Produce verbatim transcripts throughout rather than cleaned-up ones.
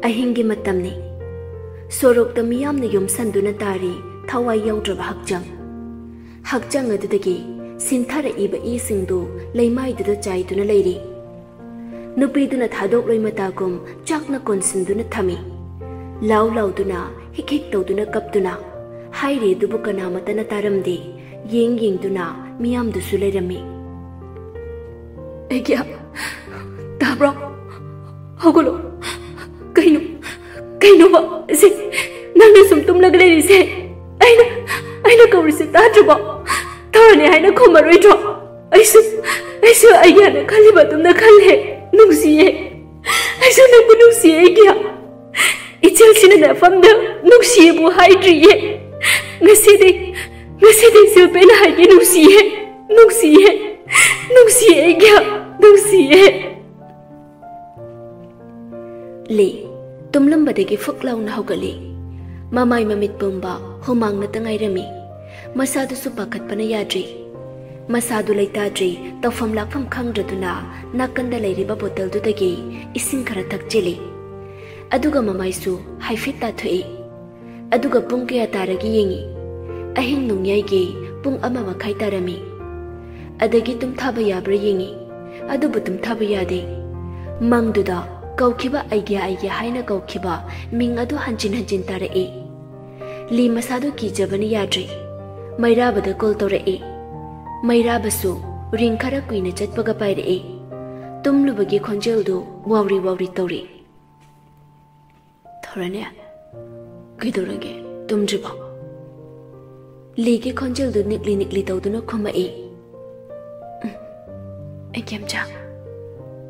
ꯑꯍꯤꯡꯒꯤ ꯃꯇꯝꯅꯤ꯫ ꯁꯣꯔꯣꯛꯇ ꯃꯤꯌꯥꯝꯅ ꯌꯣꯝꯁꯟꯗꯨꯅ ꯇꯥꯔꯤ ꯊꯋꯥꯏ ꯌꯥꯎꯗ꯭ꯔꯕ ꯍꯛꯆꯥꯡ꯫ ꯍꯛꯆꯥꯡ ꯑꯗꯨꯗꯒꯤ ꯁꯤꯟꯊꯔꯛꯏꯕ ꯏꯁꯤꯡꯗꯨ ꯂꯩꯃꯥꯏꯗꯨꯗ ꯆꯥꯏꯗꯨꯅ ꯂꯩꯔꯤ꯫ ꯅꯨꯄꯤꯗꯨꯅ ꯊꯥꯗꯣꯛꯂꯣꯏ ꯃꯇꯥꯒꯨꯝ ꯆꯥꯛꯅ ꯀꯣꯟꯁꯤꯟꯗꯨꯅ ꯊꯝꯃꯤ꯫ ꯂꯥꯎ ꯂꯥꯎꯗꯨꯅ, ꯍꯤꯛ ꯍꯤꯛ ꯇꯧꯗꯨꯅ ꯀꯞꯇꯨꯅ ꯍꯥꯏꯔꯤ, ꯑꯗꯨꯕꯨ ꯀꯅꯥꯃꯠꯇꯅ ꯇꯥꯔꯝꯗꯦ꯫ ꯌꯦꯡ ꯌꯦꯡꯗꯨꯅ ꯃꯤꯌꯥꯝꯗꯨꯁꯨ ꯂꯩꯔꯝꯃꯤ꯫ "ꯑꯩꯒꯤ, ꯇꯥꯕ꯭ꯔꯣ? ꯍꯧꯒꯠꯂꯣ꯫ ꯀꯩꯅꯣ, ꯀꯩꯅꯣꯕ ꯁꯤ? ꯅꯪꯅ ꯁꯨꯝ ꯇꯨꯝꯂꯒ ꯂꯩꯔꯤꯁꯦ? ꯑꯩꯅ, ꯑꯩꯅ ꯀꯧꯔꯤꯁꯦ ꯇꯥꯗ꯭ꯔꯕꯣ? ꯊꯧꯔꯅꯤ ꯍꯥꯏꯅ ꯈꯨꯝꯃꯔꯣꯏꯗ꯭ꯔꯣ? ꯑꯩꯁꯨ, ꯑꯩꯁꯨ ꯑꯩꯒꯤꯅ ꯈꯜꯂꯤꯕ ꯑꯗꯨꯝꯅ ꯈꯜꯂꯦ꯫ ꯅꯨꯡꯁꯤꯌꯦ꯫ ꯑꯩꯁꯨ ꯅꯪꯕꯨ ꯅꯨꯡꯁꯤꯌꯦ ꯑꯩꯒꯤ꯫ ꯏꯆꯦꯜꯁꯤꯅ ꯅꯐꯝꯗ ꯅꯨꯡꯁꯤꯌꯦꯕꯨ ꯍꯥꯏꯗ꯭ꯔꯤꯌꯦ꯫ ꯉꯁꯤꯗꯤ, ꯉꯁꯤꯗꯤ ꯏꯆꯦꯜꯄꯦꯅ ꯍꯥꯏꯒꯦ ꯅꯨꯡꯁꯤꯌꯦ, ꯅꯨꯡꯁꯤꯌꯦ, ꯅꯨꯡꯁꯤꯌꯦ ꯑꯩꯒꯤ, ꯅꯨꯡꯁꯤꯌꯦ꯫" ꯂꯤ ꯇꯨꯝꯂꯝꯕꯗꯒꯤ ꯐꯨꯛ ꯂꯥꯎꯅ ꯍꯧꯒꯠꯂꯤ꯫ ꯃꯃꯥꯏ ꯃꯃꯤꯠ ꯄꯨꯝꯕ ꯍꯨꯃꯥꯡꯅꯇ ꯉꯥꯏꯔꯝꯃꯤ꯫ ꯃꯁꯥꯗꯨꯁꯨ ꯄꯥꯈꯠꯄꯅ ꯌꯥꯗ꯭ꯔꯤ꯫ ꯃꯁꯥꯗꯨ ꯂꯩꯇꯥꯗ꯭ꯔꯤ, ꯇꯧꯐꯝ ꯂꯥꯛꯐꯝ ꯈꯪꯗ꯭ꯔꯗꯨꯅ ꯅꯥꯀꯟꯗ ꯂꯩꯔꯤꯕ ꯕꯣꯇꯜꯗꯨꯗꯒꯤ ꯏꯁꯤꯡ ꯈꯔ ꯊꯛꯆꯤꯜꯂꯤ꯫ ꯑꯗꯨꯒ ꯃꯃꯥꯏꯁꯨ ꯍꯥꯏꯐꯦꯠ ꯇꯥꯊꯣꯛꯏ꯫ ꯑꯗꯨꯒ ꯄꯨꯡ ꯀꯌꯥ ꯇꯥꯔꯒꯦ ꯌꯦꯡꯉꯤ꯫ ꯑꯍꯤꯡ ꯅꯣꯡꯌꯥꯏꯒꯤ ꯄꯨꯡ ꯑꯃ ꯃꯈꯥꯏ ꯇꯥꯔꯝꯃꯤ꯫ ꯑꯗꯒꯤ ꯇꯨꯝꯊꯥꯕ ꯌꯥꯕ꯭ꯔꯥ ꯌꯦꯡꯉꯤ꯫ ꯑꯗꯨꯕꯨ ꯇꯨꯝꯊꯥꯕ ꯌꯥꯗꯦ꯫ ꯃꯪꯗꯨꯗ ꯀꯧꯈꯤꯕ "ꯑꯩꯒꯤ, ꯑꯩꯒꯤ" ꯍꯥꯏꯅ ꯀꯧꯈꯤꯕ ꯃꯤꯡ ꯑꯗꯨ ꯍꯟꯖꯤꯟ ꯍꯟꯖꯤꯟ ꯇꯥꯔꯛꯏ꯫ ꯂꯤ ꯃꯁꯥꯗꯨ ꯀꯤꯖꯕꯅ ꯌꯥꯗ꯭ꯔꯤ꯫ ꯃꯩꯔꯥꯕꯗ ꯀꯣꯜ ꯇꯧꯔꯛꯏ꯫ ꯃꯩꯔꯥꯕꯁꯨ ꯔꯤꯡ ꯈꯔ ꯀꯨꯏꯅ ꯆꯠꯄꯒ ꯄꯥꯏꯔꯛꯏ꯫ ꯇꯨꯝꯂꯨꯕꯒꯤ ꯈꯣꯟꯖꯦꯜꯗꯨ ꯋꯥꯎꯔꯤ ꯋꯥꯎꯔꯤ ꯇꯧꯔꯤ꯫ "ꯊꯧꯔꯅꯦ, ꯀꯩꯗꯧꯔꯒꯦ? ꯇꯨꯝꯗ꯭ꯔꯤꯕꯣ?" ꯂꯤꯒꯤ ꯈꯣꯟꯖꯦꯜꯗꯨ ꯅꯤꯛꯂꯤ ꯅꯤꯛꯂꯤ ꯇꯧꯗꯨꯅ ꯈꯨꯝꯃꯛꯏ꯫ "ꯎꯝ, ꯑꯩ ꯀꯦꯝ ꯆꯥ-,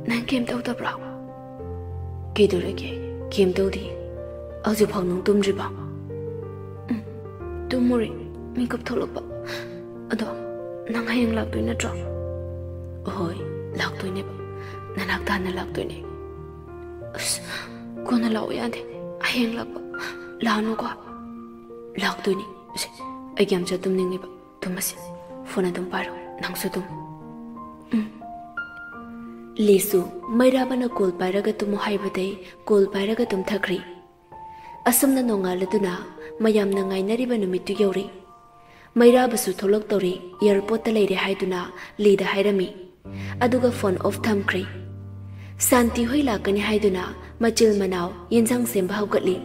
ꯅꯪ ꯀꯦꯝ ꯇꯧꯗꯕ꯭ꯔꯣ?" "ꯀꯩꯗꯧꯔꯒꯦ? ꯀꯦꯝ ꯇꯧꯗꯦ꯫ ꯍꯧꯖꯤꯛꯐꯥꯎ ꯅꯪ ꯇꯨꯝꯗ꯭ꯔꯤꯕꯣ?" "ꯎꯝ, ꯇꯨꯝꯃꯨꯔꯦ, ꯃꯤꯀꯞ ꯊꯣꯛꯂꯛꯄ꯫ ꯑꯗꯣ ꯅꯪ ꯍꯌꯦꯡ ꯂꯥꯛꯇꯣꯏ ꯅꯠꯇ꯭ꯔꯣ?" "ꯍꯣꯏ, ꯂꯥꯛꯇꯣꯏꯅꯦꯕ꯫ ꯅꯅꯥꯛ ꯇꯥꯅ ꯂꯥꯛꯇꯣꯏꯅꯦ꯫" "ꯑꯁ, ꯀꯣꯟꯅ ꯂꯥꯛꯑꯣ ꯌꯥꯗꯦ꯫ ꯍꯌꯦꯡ ꯂꯥꯛꯄ꯫ ꯂꯥꯛꯑꯅꯨꯀꯣ꯫" "ꯂꯥꯛꯇꯣꯏꯅꯤ꯫ ꯑꯁ, ꯑꯩ ꯌꯥꯝ ꯆꯥ ꯇꯨꯝꯅꯤꯡꯉꯦꯕ꯫ ꯇꯨꯝꯃꯁꯤ꯫ ꯐꯣꯟ ꯑꯗꯨꯝ ꯄꯥꯏꯔꯣ꯫ ꯅꯪꯁꯨ ꯑꯗꯨꯝ꯫" "ꯎꯝ꯫" ꯂꯤꯁꯨ ꯃꯩꯔꯥꯕꯅ ꯀꯣꯜ ꯄꯥꯏꯔꯒ ꯇꯨꯝꯃꯣ ꯍꯥꯏꯕꯗꯩ ꯀꯣꯜ ꯄꯥꯏꯔꯒ ꯇꯨꯝꯊꯈ꯭ꯔꯤ꯫ ꯑꯁꯨꯝꯅ ꯅꯣꯡꯉꯥꯜꯂꯗꯨꯅ ꯃꯌꯥꯝꯅ ꯉꯥꯏꯅꯔꯤꯕ ꯅꯨꯃꯤꯠꯇꯨ ꯌꯧꯔꯤ꯫ ꯃꯩꯔꯥꯕꯁꯨ ꯊꯣꯛꯂꯛꯇꯧꯔꯤ, ꯑꯦꯌꯥꯔꯄꯣꯔꯠꯇ ꯂꯩꯔꯦ ꯍꯥꯏꯗꯨꯅ ꯂꯤꯗ ꯍꯥꯏꯔꯝꯃꯤ꯫ ꯑꯗꯨꯒ ꯐꯣꯟ ꯑꯣꯐ ꯊꯝꯈ꯭ꯔꯤ꯫ ꯁꯥꯟꯇꯤ ꯍꯣꯏ ꯂꯥꯛꯀꯅꯤ ꯍꯥꯏꯗꯨꯅ ꯃꯆꯤꯜ ꯃꯅꯥꯎ ꯌꯦꯟꯁꯥꯡ ꯁꯦꯝꯕ ꯍꯧꯒꯠꯂꯤ꯫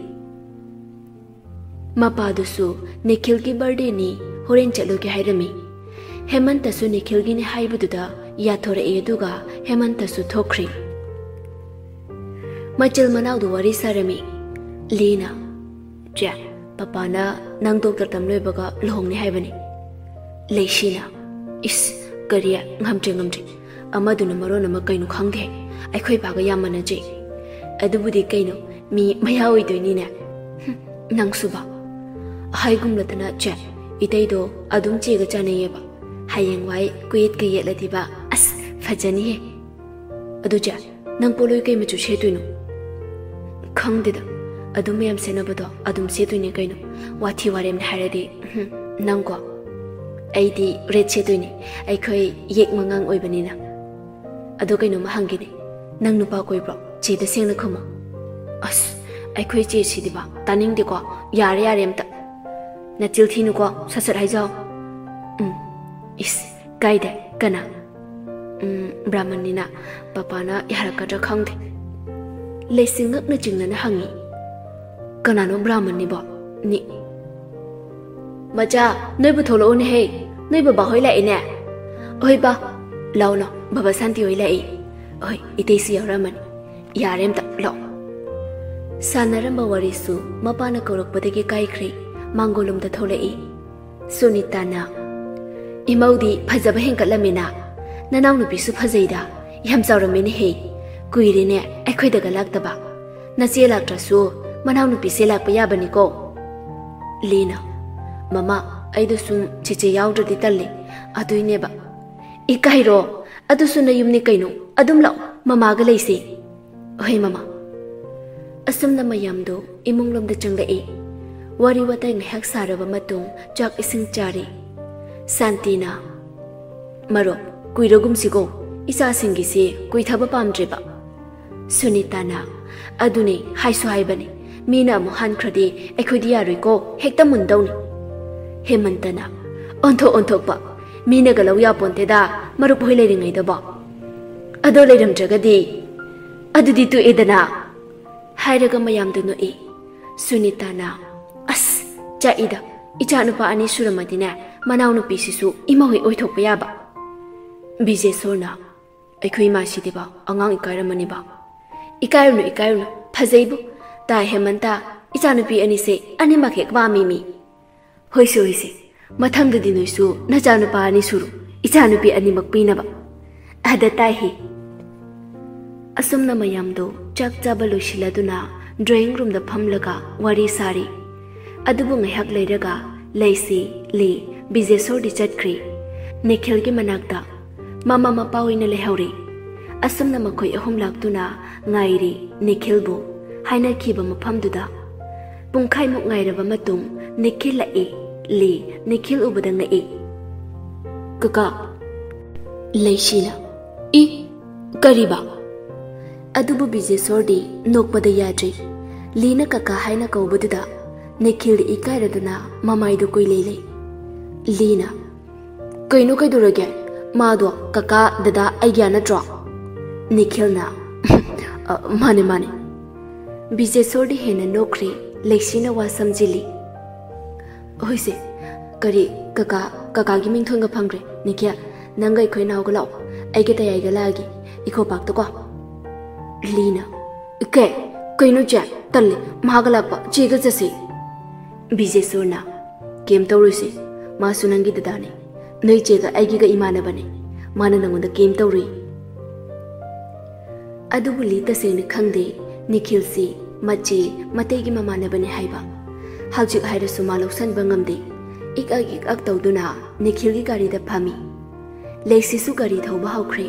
ꯃꯄꯥꯗꯨꯁꯨ ꯅꯤꯈꯤꯜꯒꯤ ꯕꯥꯔꯗꯦꯅꯤ, ꯍꯣꯔꯦꯟ ꯆꯠꯂꯨꯒꯦ ꯍꯥꯏꯔꯝꯃꯤ꯫ ꯍꯦꯃꯟꯇꯁꯨ ꯅꯤꯈꯤꯜꯒꯤꯅꯤ ꯍꯥꯏꯕꯗꯨꯗ ꯌꯥꯊꯣꯔꯛꯏ, ꯑꯗꯨꯒ ꯍꯦꯃꯟꯇꯁꯨ ꯊꯣꯛꯈ꯭ꯔꯤ꯫ ꯃꯆꯤꯜ ꯃꯅꯥꯎꯗꯨ ꯋꯥꯔꯤ ꯁꯥꯔꯝꯃꯤ꯫ ꯂꯤꯅ, "ꯆꯦ, ꯄꯄꯥꯅ ꯅꯪ ꯗꯣꯛꯇꯔ ꯇꯝ ꯂꯣꯏꯕꯒ ꯂꯨꯍꯣꯡꯅꯤ ꯍꯥꯏꯕꯅꯤ꯫" ꯂꯩꯁꯤꯅ, "ꯏꯁ, ꯀꯔꯤ? ꯉꯝꯗ꯭ꯔꯦ, ꯉꯝꯗ꯭ꯔꯦ꯫ ꯑꯃꯗꯨꯅ ꯃꯔꯣꯟ ꯑꯃ ꯀꯩꯅꯣ ꯈꯪꯗꯦ꯫ ꯑꯩꯈꯣꯏ ꯄꯥꯒ ꯌꯥꯝ ꯃꯥꯟꯅꯖꯩ꯫ ꯑꯗꯨꯕꯨꯗꯤ ꯀꯩꯅꯣ, ꯃꯤ ꯃꯌꯥ ꯑꯣꯏꯗꯣꯏꯅꯤꯅꯦ꯫ ꯍꯨꯝ, ꯅꯪꯁꯨꯕ꯫" ꯍꯥꯏꯒꯨꯝꯂꯗꯅ, "ꯆꯦ, ꯏꯇꯩꯗꯣ ꯑꯗꯨꯝ ꯆꯦꯒ ꯆꯥꯟꯅꯩꯌꯦꯕ꯫ ꯍꯌꯦꯡꯋꯥꯏ ꯀꯨꯌꯦꯠꯀ ꯌꯦꯠꯂꯗꯤꯕ, ꯑꯁ, ꯐꯖꯅꯤꯍꯦ꯫ ꯑꯗꯨ ꯆꯦ, ꯅꯪ ꯄꯣꯠꯂꯣꯏ ꯀꯩ ꯃꯆꯨ ꯁꯦꯠꯇꯣꯏꯅꯣ?" "ꯈꯪꯗꯦꯗ, ꯑꯗꯨꯝ ꯃꯌꯥꯝ ꯁꯦꯠꯅꯕꯗꯣ ꯑꯗꯨꯝ ꯁꯦꯠꯇꯣꯏꯅꯦ ꯀꯩꯅꯣ꯫ ꯋꯥꯊꯤ ꯋꯥꯔꯦꯝꯅꯦ ꯍꯥꯏꯔꯗꯤ, ꯎꯝ, ꯅꯪꯀꯣ꯫ ꯑꯩꯗꯤ ꯔꯦꯗ ꯁꯦꯠꯇꯣꯏꯅꯦ, ꯑꯩꯈꯣꯏ ꯌꯦꯛ ꯃꯉꯥꯡ ꯑꯣꯏꯕꯅꯤꯅ꯫ ꯑꯗꯣ ꯀꯩꯅꯣꯝꯃ ꯍꯪꯒꯦꯅꯦ, ꯅꯪ ꯅꯨꯄꯥ ꯀꯣꯏꯕ꯭ꯔꯣ? ꯆꯦꯗ ꯁꯦꯡꯅ ꯈꯨꯝꯃꯣ꯫" "ꯑꯁ, ꯑꯩꯈꯣꯏ ꯆꯦꯁꯤꯗꯤꯕ, ꯇꯥꯅꯤꯡꯗꯦꯀꯣ꯫ ꯌꯥꯔꯦ, ꯌꯥꯔꯦ ꯑꯝꯇ꯫ ꯅꯆꯤꯜ ꯊꯤꯅꯨꯀꯣ, ꯁꯠ ꯁꯠ ꯍꯥꯏꯖꯧ꯫" "ꯎꯝ, ꯏꯁ, ꯀꯥꯏꯗꯦ, ꯀꯅꯥ?" "ꯎꯝ, ꯕ꯭ꯔꯥꯍꯃꯟꯅꯤꯅ꯫ ꯄꯄꯥꯅ ꯌꯥꯔꯛꯀꯗ꯭ꯔꯥ ꯈꯪꯗꯦ꯫" ꯂꯩꯁꯤꯡ ꯉꯛꯅ ꯆꯤꯡꯅꯅ ꯍꯪꯉꯤ꯫ "ꯀꯅꯥꯅꯣ ꯕ꯭ꯔꯥꯍꯃꯟꯅꯤꯕꯣ? ꯅꯤ-" "ꯃꯆꯥ, ꯅꯣꯏꯕꯨ ꯊꯣꯛꯂꯛꯎꯅꯦꯍꯦ꯫ ꯅꯣꯏ ꯕꯕꯥ ꯍꯣꯏ ꯂꯥꯛꯏꯅꯦ꯫" "ꯍꯣꯏ ꯕꯥ, ꯂꯥꯎꯅꯣ, ꯕꯕꯥ ꯁꯥꯟꯇꯤ ꯍꯣꯏ ꯂꯥꯛꯏ꯫ ꯍꯣꯏ, ꯏꯇꯩꯁꯨ ꯌꯥꯎꯔꯝꯃꯅꯤ꯫ ꯌꯥꯔꯦ ꯑꯝꯇ, ꯂꯥꯛꯑꯣ꯫" ꯁꯥꯟꯅꯔꯝꯕ ꯋꯥꯔꯤꯁꯨ ꯃꯄꯥꯅ ꯀꯧꯔꯛꯄꯗꯒꯤ ꯀꯥꯏꯈ꯭ꯔꯦ꯫ ꯃꯥꯡꯒꯣꯜꯂꯣꯝꯗ ꯊꯣꯛꯂꯛꯏ꯫ ꯁꯨꯅꯤꯇꯥꯅ, "ꯏꯃꯧꯗꯤ ꯐꯖꯕ ꯍꯦꯟꯒꯠꯂꯝꯃꯤꯅ꯫ ꯅꯅꯥꯎꯅꯨꯄꯤꯁꯨ ꯐꯖꯩꯗ, ꯌꯥꯝ ꯆꯥꯎꯔꯝꯃꯤꯅꯦꯍꯦ꯫ ꯀꯨꯏꯔꯦꯅꯦ ꯑꯩꯈꯣꯏꯗꯒ ꯂꯥꯛꯇꯕ꯫ ꯅꯆꯦ ꯂꯥꯛꯇ꯭ꯔꯁꯨ ꯃꯅꯥꯎꯅꯨꯄꯤꯁꯦ ꯂꯥꯛꯄ ꯌꯥꯕꯅꯤꯀꯣ꯫" ꯂꯤꯅ, "ꯃꯃꯥ, ꯑꯩꯗꯣ ꯁꯨꯝ ꯆꯦꯆꯦ ꯌꯥꯎꯗ꯭ꯔꯗꯤ ꯇꯜꯂꯦ, ꯑꯗꯨꯏꯅꯦꯕ꯫" "ꯏꯀꯥꯏꯔꯣ, ꯑꯗꯨꯁꯨ ꯅꯌꯨꯝꯅꯤ ꯀꯩꯅꯣ, ꯑꯗꯨꯝ ꯂꯥꯛꯑꯣ, ꯃꯃꯥꯒ ꯂꯩꯁꯦ꯫" "ꯍꯣꯏ ꯃꯃꯥ꯫" ꯑꯁꯨꯝꯅ ꯃꯌꯥꯝꯗꯣ ꯏꯃꯨꯡꯂꯣꯝꯗ ꯆꯪꯂꯛꯏ꯫ ꯋꯥꯔꯤ ꯋꯥꯇꯥꯏ ꯉꯥꯏꯍꯥꯛ ꯁꯥꯔꯕ ꯃꯇꯨꯡ ꯆꯥꯛ ꯏꯁꯤꯡ ꯆꯥꯔꯤ꯫ ꯁꯥꯟꯇꯤꯅ, "ꯃꯔꯨꯞ, ꯀꯨꯏꯔꯒꯨꯝꯁꯤꯀꯣ꯫ ꯏꯆꯥꯁꯤꯡꯒꯤꯁꯤ ꯀꯨꯏꯊꯕ ꯄꯥꯝꯗ꯭ꯔꯦꯕ꯫ ꯁꯨꯅꯤꯇꯥꯅ, "ꯑꯗꯨꯅꯦ, ꯍꯥꯏꯁꯨ ꯍꯥꯏꯕꯅꯦ, ꯃꯤꯅ ꯑꯃꯨꯛ ꯍꯟꯈ꯭ꯔꯗꯤ ꯑꯩꯈꯣꯏꯗꯤ ꯌꯥꯔꯣꯏꯀꯣ, ꯍꯦꯛꯇ ꯃꯨꯟꯗꯧꯅꯤ"꯫ ꯍꯦꯃꯟꯇꯅ, "ꯑꯣꯟꯊꯣꯛ ꯑꯣꯟꯊꯣꯛꯄ, ꯃꯤꯅꯒ ꯂꯧ ꯌꯥꯄꯣꯟꯇꯦꯗ, ꯃꯔꯨꯞ ꯍꯣꯏ ꯂꯩꯔꯤꯉꯩꯗꯕꯣ꯫ ꯑꯗꯣ ꯂꯩꯔꯝꯗ꯭ꯔꯒꯗꯤ, ꯑꯗꯨꯗꯤ ꯇꯣꯛꯑꯦꯗꯅ"꯫ ꯍꯥꯏꯔꯒ ꯃꯌꯥꯝꯗ ꯅꯣꯛꯏ꯫ ꯁꯨꯅꯤꯇꯥꯅ, "ꯑꯁ, ꯆꯥꯛꯏꯗ, ꯏꯆꯥꯅꯨꯄꯥ ꯑꯅꯤ ꯁꯨꯔꯝꯃꯗꯤꯅꯦ, ꯃꯅꯥꯎꯅꯨꯄꯤꯁꯤꯁꯨ ꯏꯃꯧ ꯍꯦꯛ ꯑꯣꯏꯊꯣꯛꯄ ꯌꯥꯕ"꯫ ꯕꯤꯖꯦꯁꯣꯔꯅ, "ꯑꯩꯈꯣꯏ ꯏꯃꯥꯁꯤꯗꯤꯕ ꯑꯉꯥꯡ ꯏꯀꯥꯏꯔꯝꯃꯅꯤꯕ"꯫ "ꯏꯀꯥꯏꯔꯨꯅꯨ, ꯏꯀꯥꯏꯔꯨꯅꯨ, ꯐꯖꯩꯕꯨ꯫ ꯇꯥ ꯍꯦꯃꯟꯇ, ꯏꯆꯥꯅꯨꯄꯤ ꯑꯅꯤꯁꯦ ꯑꯅꯤꯃꯛ ꯍꯦꯛ ꯄꯥꯝꯃꯤ ꯃꯤ"꯫ "ꯍꯣꯏꯁꯦ, ꯍꯣꯏꯁꯦ, ꯃꯊꯪꯗꯗꯤ ꯅꯣꯏꯁꯨ ꯅꯆꯥꯅꯨꯄꯥ ꯑꯅꯤ ꯁꯨꯔꯨ, ꯏꯆꯥꯅꯨꯄꯤ ꯑꯅꯤꯃꯛ ꯄꯤꯅꯕ"꯫ ꯑꯗ ꯇꯥꯏꯍꯦ꯫ ꯑꯁꯨꯝꯅ ꯃꯌꯥꯝꯗꯣ ꯆꯥꯛ ꯆꯥꯕ ꯂꯣꯏꯁꯤꯜꯂꯗꯨꯅ ꯗ꯭ꯔꯣꯌꯤꯡ ꯔꯨꯝꯗ ꯐꯝꯂꯒ ꯋꯥꯔꯤ ꯁꯥꯔꯤ꯫ ꯑꯗꯨꯕꯨ ꯉꯥꯏꯍꯥꯛ ꯂꯩꯔꯒ ꯂꯩꯁꯤ, ꯂꯤ, ꯕꯤꯖꯦꯁꯣꯔꯗꯤ ꯆꯠꯈ꯭ꯔꯤ꯫ ꯅꯤꯈꯤꯜꯒꯤ ꯃꯅꯥꯛꯇ ꯃꯃꯥ ꯃꯄꯥ ꯑꯣꯏꯅ ꯂꯩꯍꯧꯔꯤ꯫ ꯑꯁꯨꯝꯅ ꯃꯈꯣꯏ ꯑꯍꯨꯝ ꯂꯥꯛꯇꯨꯅ ꯉꯥꯏꯔꯤ ꯅꯤꯈꯤꯜꯕꯨ ꯍꯥꯏꯅꯈꯤꯕ ꯃꯐꯝꯗꯨꯗ꯫ ꯄꯨꯡꯈꯥꯏꯃꯨꯛ ꯉꯥꯏꯔꯕ ꯃꯇꯨꯡ ꯅꯤꯈꯤꯜ ꯂꯥꯛꯏ꯫ ꯂꯤ ꯅꯤꯈꯤꯜ ꯎꯕꯗ ꯉꯛꯏ꯫ "ꯀꯀꯥ"꯫ ꯂꯩꯁꯤꯅ, "ꯏ, ꯀꯔꯤꯕ?" ꯑꯗꯨꯕꯨ ꯕꯤꯖꯦꯁꯣꯔꯗꯤ ꯅꯣꯛꯄꯗ ꯌꯥꯗ꯭ꯔꯤ꯫ ꯂꯤꯅ ꯀꯀꯥ ꯍꯥꯏꯅ ꯀꯧꯕꯗꯨꯗ ꯅꯤꯈꯤꯜꯗꯤ ꯏꯀꯥꯏꯔꯗꯅ ꯃꯃꯥꯏꯗꯨ ꯀꯨꯏꯂꯩ ꯂꯩ꯫ ꯂꯤꯅ, "ꯀꯩꯅꯣ, ꯀꯩꯗꯧꯔꯒꯦ? ꯃꯥꯗꯣ ꯀꯀꯥ, ꯗꯗꯥ, ꯑꯩꯒ꯭ꯌꯥ ꯅꯠꯇ꯭ꯔꯣ?" ꯅꯤꯈꯤꯜꯅ, "ꯑ, ꯃꯥꯅꯦ, ꯃꯥꯅꯦ"꯫ ꯕꯤꯖꯦꯁꯣꯔꯗꯤ ꯍꯦꯟꯅ ꯅꯣꯛꯈ꯭ꯔꯦ꯫ ꯂꯩꯁꯤꯅ ꯋꯥ ꯁꯝꯖꯤꯜꯂꯤ꯫ "ꯍꯣꯏꯁꯦ, ꯀꯔꯤ, ꯀꯀꯥ, ꯀꯀꯥꯒꯤ ꯃꯤꯡꯊꯣꯟꯒ ꯐꯪꯈ꯭ꯔꯦ꯫ ꯅꯤꯈꯤꯜ, ꯅꯪꯒ ꯑꯩꯈꯣꯏ ꯅꯥꯎꯒ ꯂꯥꯛꯑꯣ, ꯑꯩꯒ ꯇꯌꯥꯏꯒ ꯂꯥꯛꯑꯒꯦ, ꯏꯀꯣ ꯄꯥꯔꯛꯇꯀꯣ"꯫ ꯂꯤꯅ, "ꯀꯦ, ꯀꯩꯅꯣ ꯆꯦ, ꯇꯜꯂꯦ, ꯃꯥꯒ ꯂꯥꯛꯄ, ꯆꯦꯒ ꯆꯠꯁꯦ"꯫ ꯕꯤꯖꯦꯁꯣꯔꯅ, "ꯀꯩꯝ ꯇꯧꯔꯣꯏꯁꯦ, ꯃꯥꯁꯨ ꯅꯪꯒꯤ ꯗꯗꯥꯅꯦ, ꯅꯣꯏ ꯆꯦꯒ ꯑꯩꯒꯤꯒ ꯏꯃꯥꯟꯅꯕꯅꯦ, ꯃꯥꯅ ꯅꯪꯉꯣꯟꯗ ꯀꯩꯝ ꯇꯧꯔꯣꯏ"꯫ ꯑꯗꯨꯕꯨ ꯂꯤ ꯇꯁꯦꯡꯅ ꯈꯪꯗꯦ, ꯅꯤꯈꯤꯜꯁꯤ ꯃꯆꯦ ꯃꯇꯩꯒꯤ ꯃꯃꯥꯟꯅꯕꯅꯦ ꯍꯥꯏꯕ꯫ ꯍꯧꯖꯤꯛ ꯍꯥꯏꯔꯁꯨ ꯃꯥ ꯂꯧꯁꯟꯕ ꯉꯝꯗꯦ꯫ ꯏꯛ ꯑꯛ ꯏꯛ ꯑꯛ ꯇꯧꯗꯨꯅ ꯅꯤꯈꯤꯜꯒꯤ ꯒꯥꯔꯤꯗ ꯐꯝꯃꯤ꯫ ꯂꯩꯁꯤꯁꯨ ꯒꯥꯔꯤ ꯊꯧꯕ ꯍꯧꯈ꯭ꯔꯦ꯫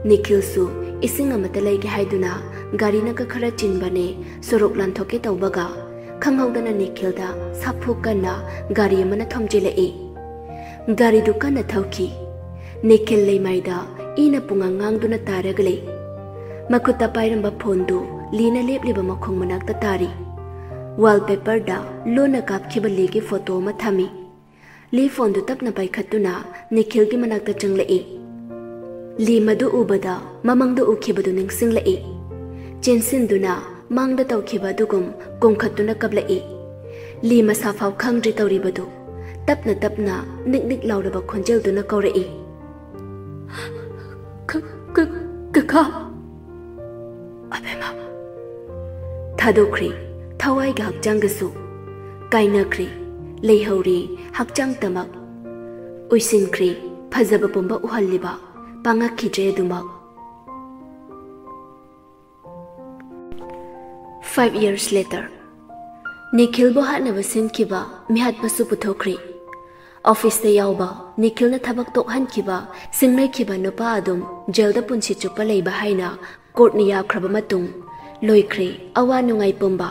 ꯅꯤꯈꯤꯜꯁꯨ ꯏꯁꯤꯡ ꯑꯃꯇ ꯂꯩꯒꯦ ꯍꯥꯏꯗꯨꯅ ꯒꯥꯔꯤꯅꯒ ꯈꯔ ꯆꯤꯟꯕꯅꯦ ꯁꯣꯔꯣꯛ ꯂꯥꯟꯊꯣꯛꯀꯦ ꯇꯧꯕꯒ, ꯈꯪꯍꯧꯗꯅ ꯅꯤꯈꯤꯜꯗ ꯁꯥꯐꯨ ꯀꯟꯅ ꯒꯥꯔꯤ ꯑꯃꯅ ꯊꯣꯝꯖꯤꯜꯂꯛꯏ꯫ ꯒꯥꯔꯤꯗꯨ ꯀꯟꯅ ꯊꯧꯈꯤ꯫ ꯅꯤꯈꯤꯜ ꯂꯩꯃꯥꯏꯗ ꯏꯅ ꯄꯨꯡꯉꯥꯡ ꯉꯥꯡꯗꯨꯅ ꯇꯥꯔꯒ ꯂꯩ꯫ ꯃꯈꯨꯠꯇ ꯄꯥꯏꯔꯝꯕ ꯐꯣꯟꯗꯨ ꯂꯤꯅ ꯂꯦꯞꯂꯤꯕ ꯃꯈꯣꯡ ꯃꯅꯥꯛꯇ ꯇꯥꯔꯤ꯫ ꯋꯥꯜꯄꯦꯄꯔꯗ ꯂꯣꯟꯅ ꯀꯥꯞꯈꯤꯕ ꯂꯤꯒꯤ ꯐꯣꯇꯣ ꯑꯃ ꯊꯝꯃꯤ꯫ ꯂꯤ ꯐꯣꯟꯗꯨ ꯇꯞꯅ ꯄꯥꯏꯈꯠꯇꯨꯅ ꯅꯤꯈꯤꯜꯒꯤ ꯃꯅꯥꯛꯇ ꯆꯪꯂꯛꯏ꯫ ꯂꯤ ꯃꯗꯨ ꯎꯕꯗ ꯃꯃꯥꯡꯗ ꯎꯈꯤꯕꯗꯨ ꯅꯤꯡꯁꯤꯡꯂꯛꯏ꯫ ꯆꯦꯟꯁꯤꯟꯗꯨꯅ ꯃꯥꯡꯗ ꯇꯧꯈꯤꯕ ꯑꯗꯨꯒꯨꯝ ꯀꯣꯝꯈꯠꯇꯨꯅ ꯀꯞꯂꯛꯏ꯫ ꯂꯤ ꯃꯁꯥ ꯐꯥꯎ ꯈꯪꯗ꯭ꯔꯤ ꯇꯧꯔꯤꯕꯗꯨ꯫ ꯇꯞꯅ ꯇꯞꯅ ꯅꯤꯛ ꯅꯤꯛ ꯂꯥꯎꯔꯕ ꯈꯣꯟꯖꯦꯜꯗꯨꯅ ꯀꯧꯔꯛꯏ꯫ "ꯀ-, ꯀ-, ꯀꯀꯥ!" ꯑꯕꯦꯝꯃ! ꯊꯥꯗꯣꯛꯈ꯭ꯔꯤ ꯊꯋꯥꯏꯒ ꯍꯛꯆꯥꯡꯒꯁꯨ꯫ ꯀꯥꯏꯅꯈ꯭ꯔꯤ, ꯂꯩꯍꯧꯔꯤ ꯍꯛꯆꯥꯡꯇꯃꯛ꯫ ꯎꯏꯁꯤꯟꯈ꯭ꯔꯤ ꯐꯖꯕ ꯄꯨꯝꯕ ꯎꯍꯜꯂꯤꯕ, ꯄꯥꯡꯉꯛꯈꯤꯗ꯭ꯔꯦ ꯑꯗꯨꯃꯛ꯫ Five years later, ꯅꯤꯈꯤꯜꯕꯨ ꯍꯥꯠꯅꯕ ꯁꯤꯟꯈꯤꯕ ꯃꯤꯍꯥꯠꯄꯁꯨ ꯄꯨꯊꯣꯛꯈ꯭ꯔꯤ꯫ ꯑꯣꯐꯤꯁꯇ ꯌꯥꯎꯕ ꯅꯤꯈꯤꯜꯅ ꯊꯕꯛ ꯇꯣꯛꯍꯟꯈꯤꯕ, ꯁꯤꯡꯅꯈꯤꯕ ꯅꯨꯄꯥ ꯑꯗꯨꯝ ꯖꯦꯜꯗ ꯄꯨꯟꯁꯤ ꯆꯨꯞꯄ ꯂꯩꯕ ꯍꯥꯏꯅ ꯀꯣꯔꯠꯅ ꯌꯥꯈ꯭ꯔꯕ ꯃꯇꯨꯡ, ꯂꯣꯏꯈ꯭ꯔꯦ ꯑꯋꯥ ꯅꯨꯡꯉꯥꯏ ꯄꯨꯝꯕ꯫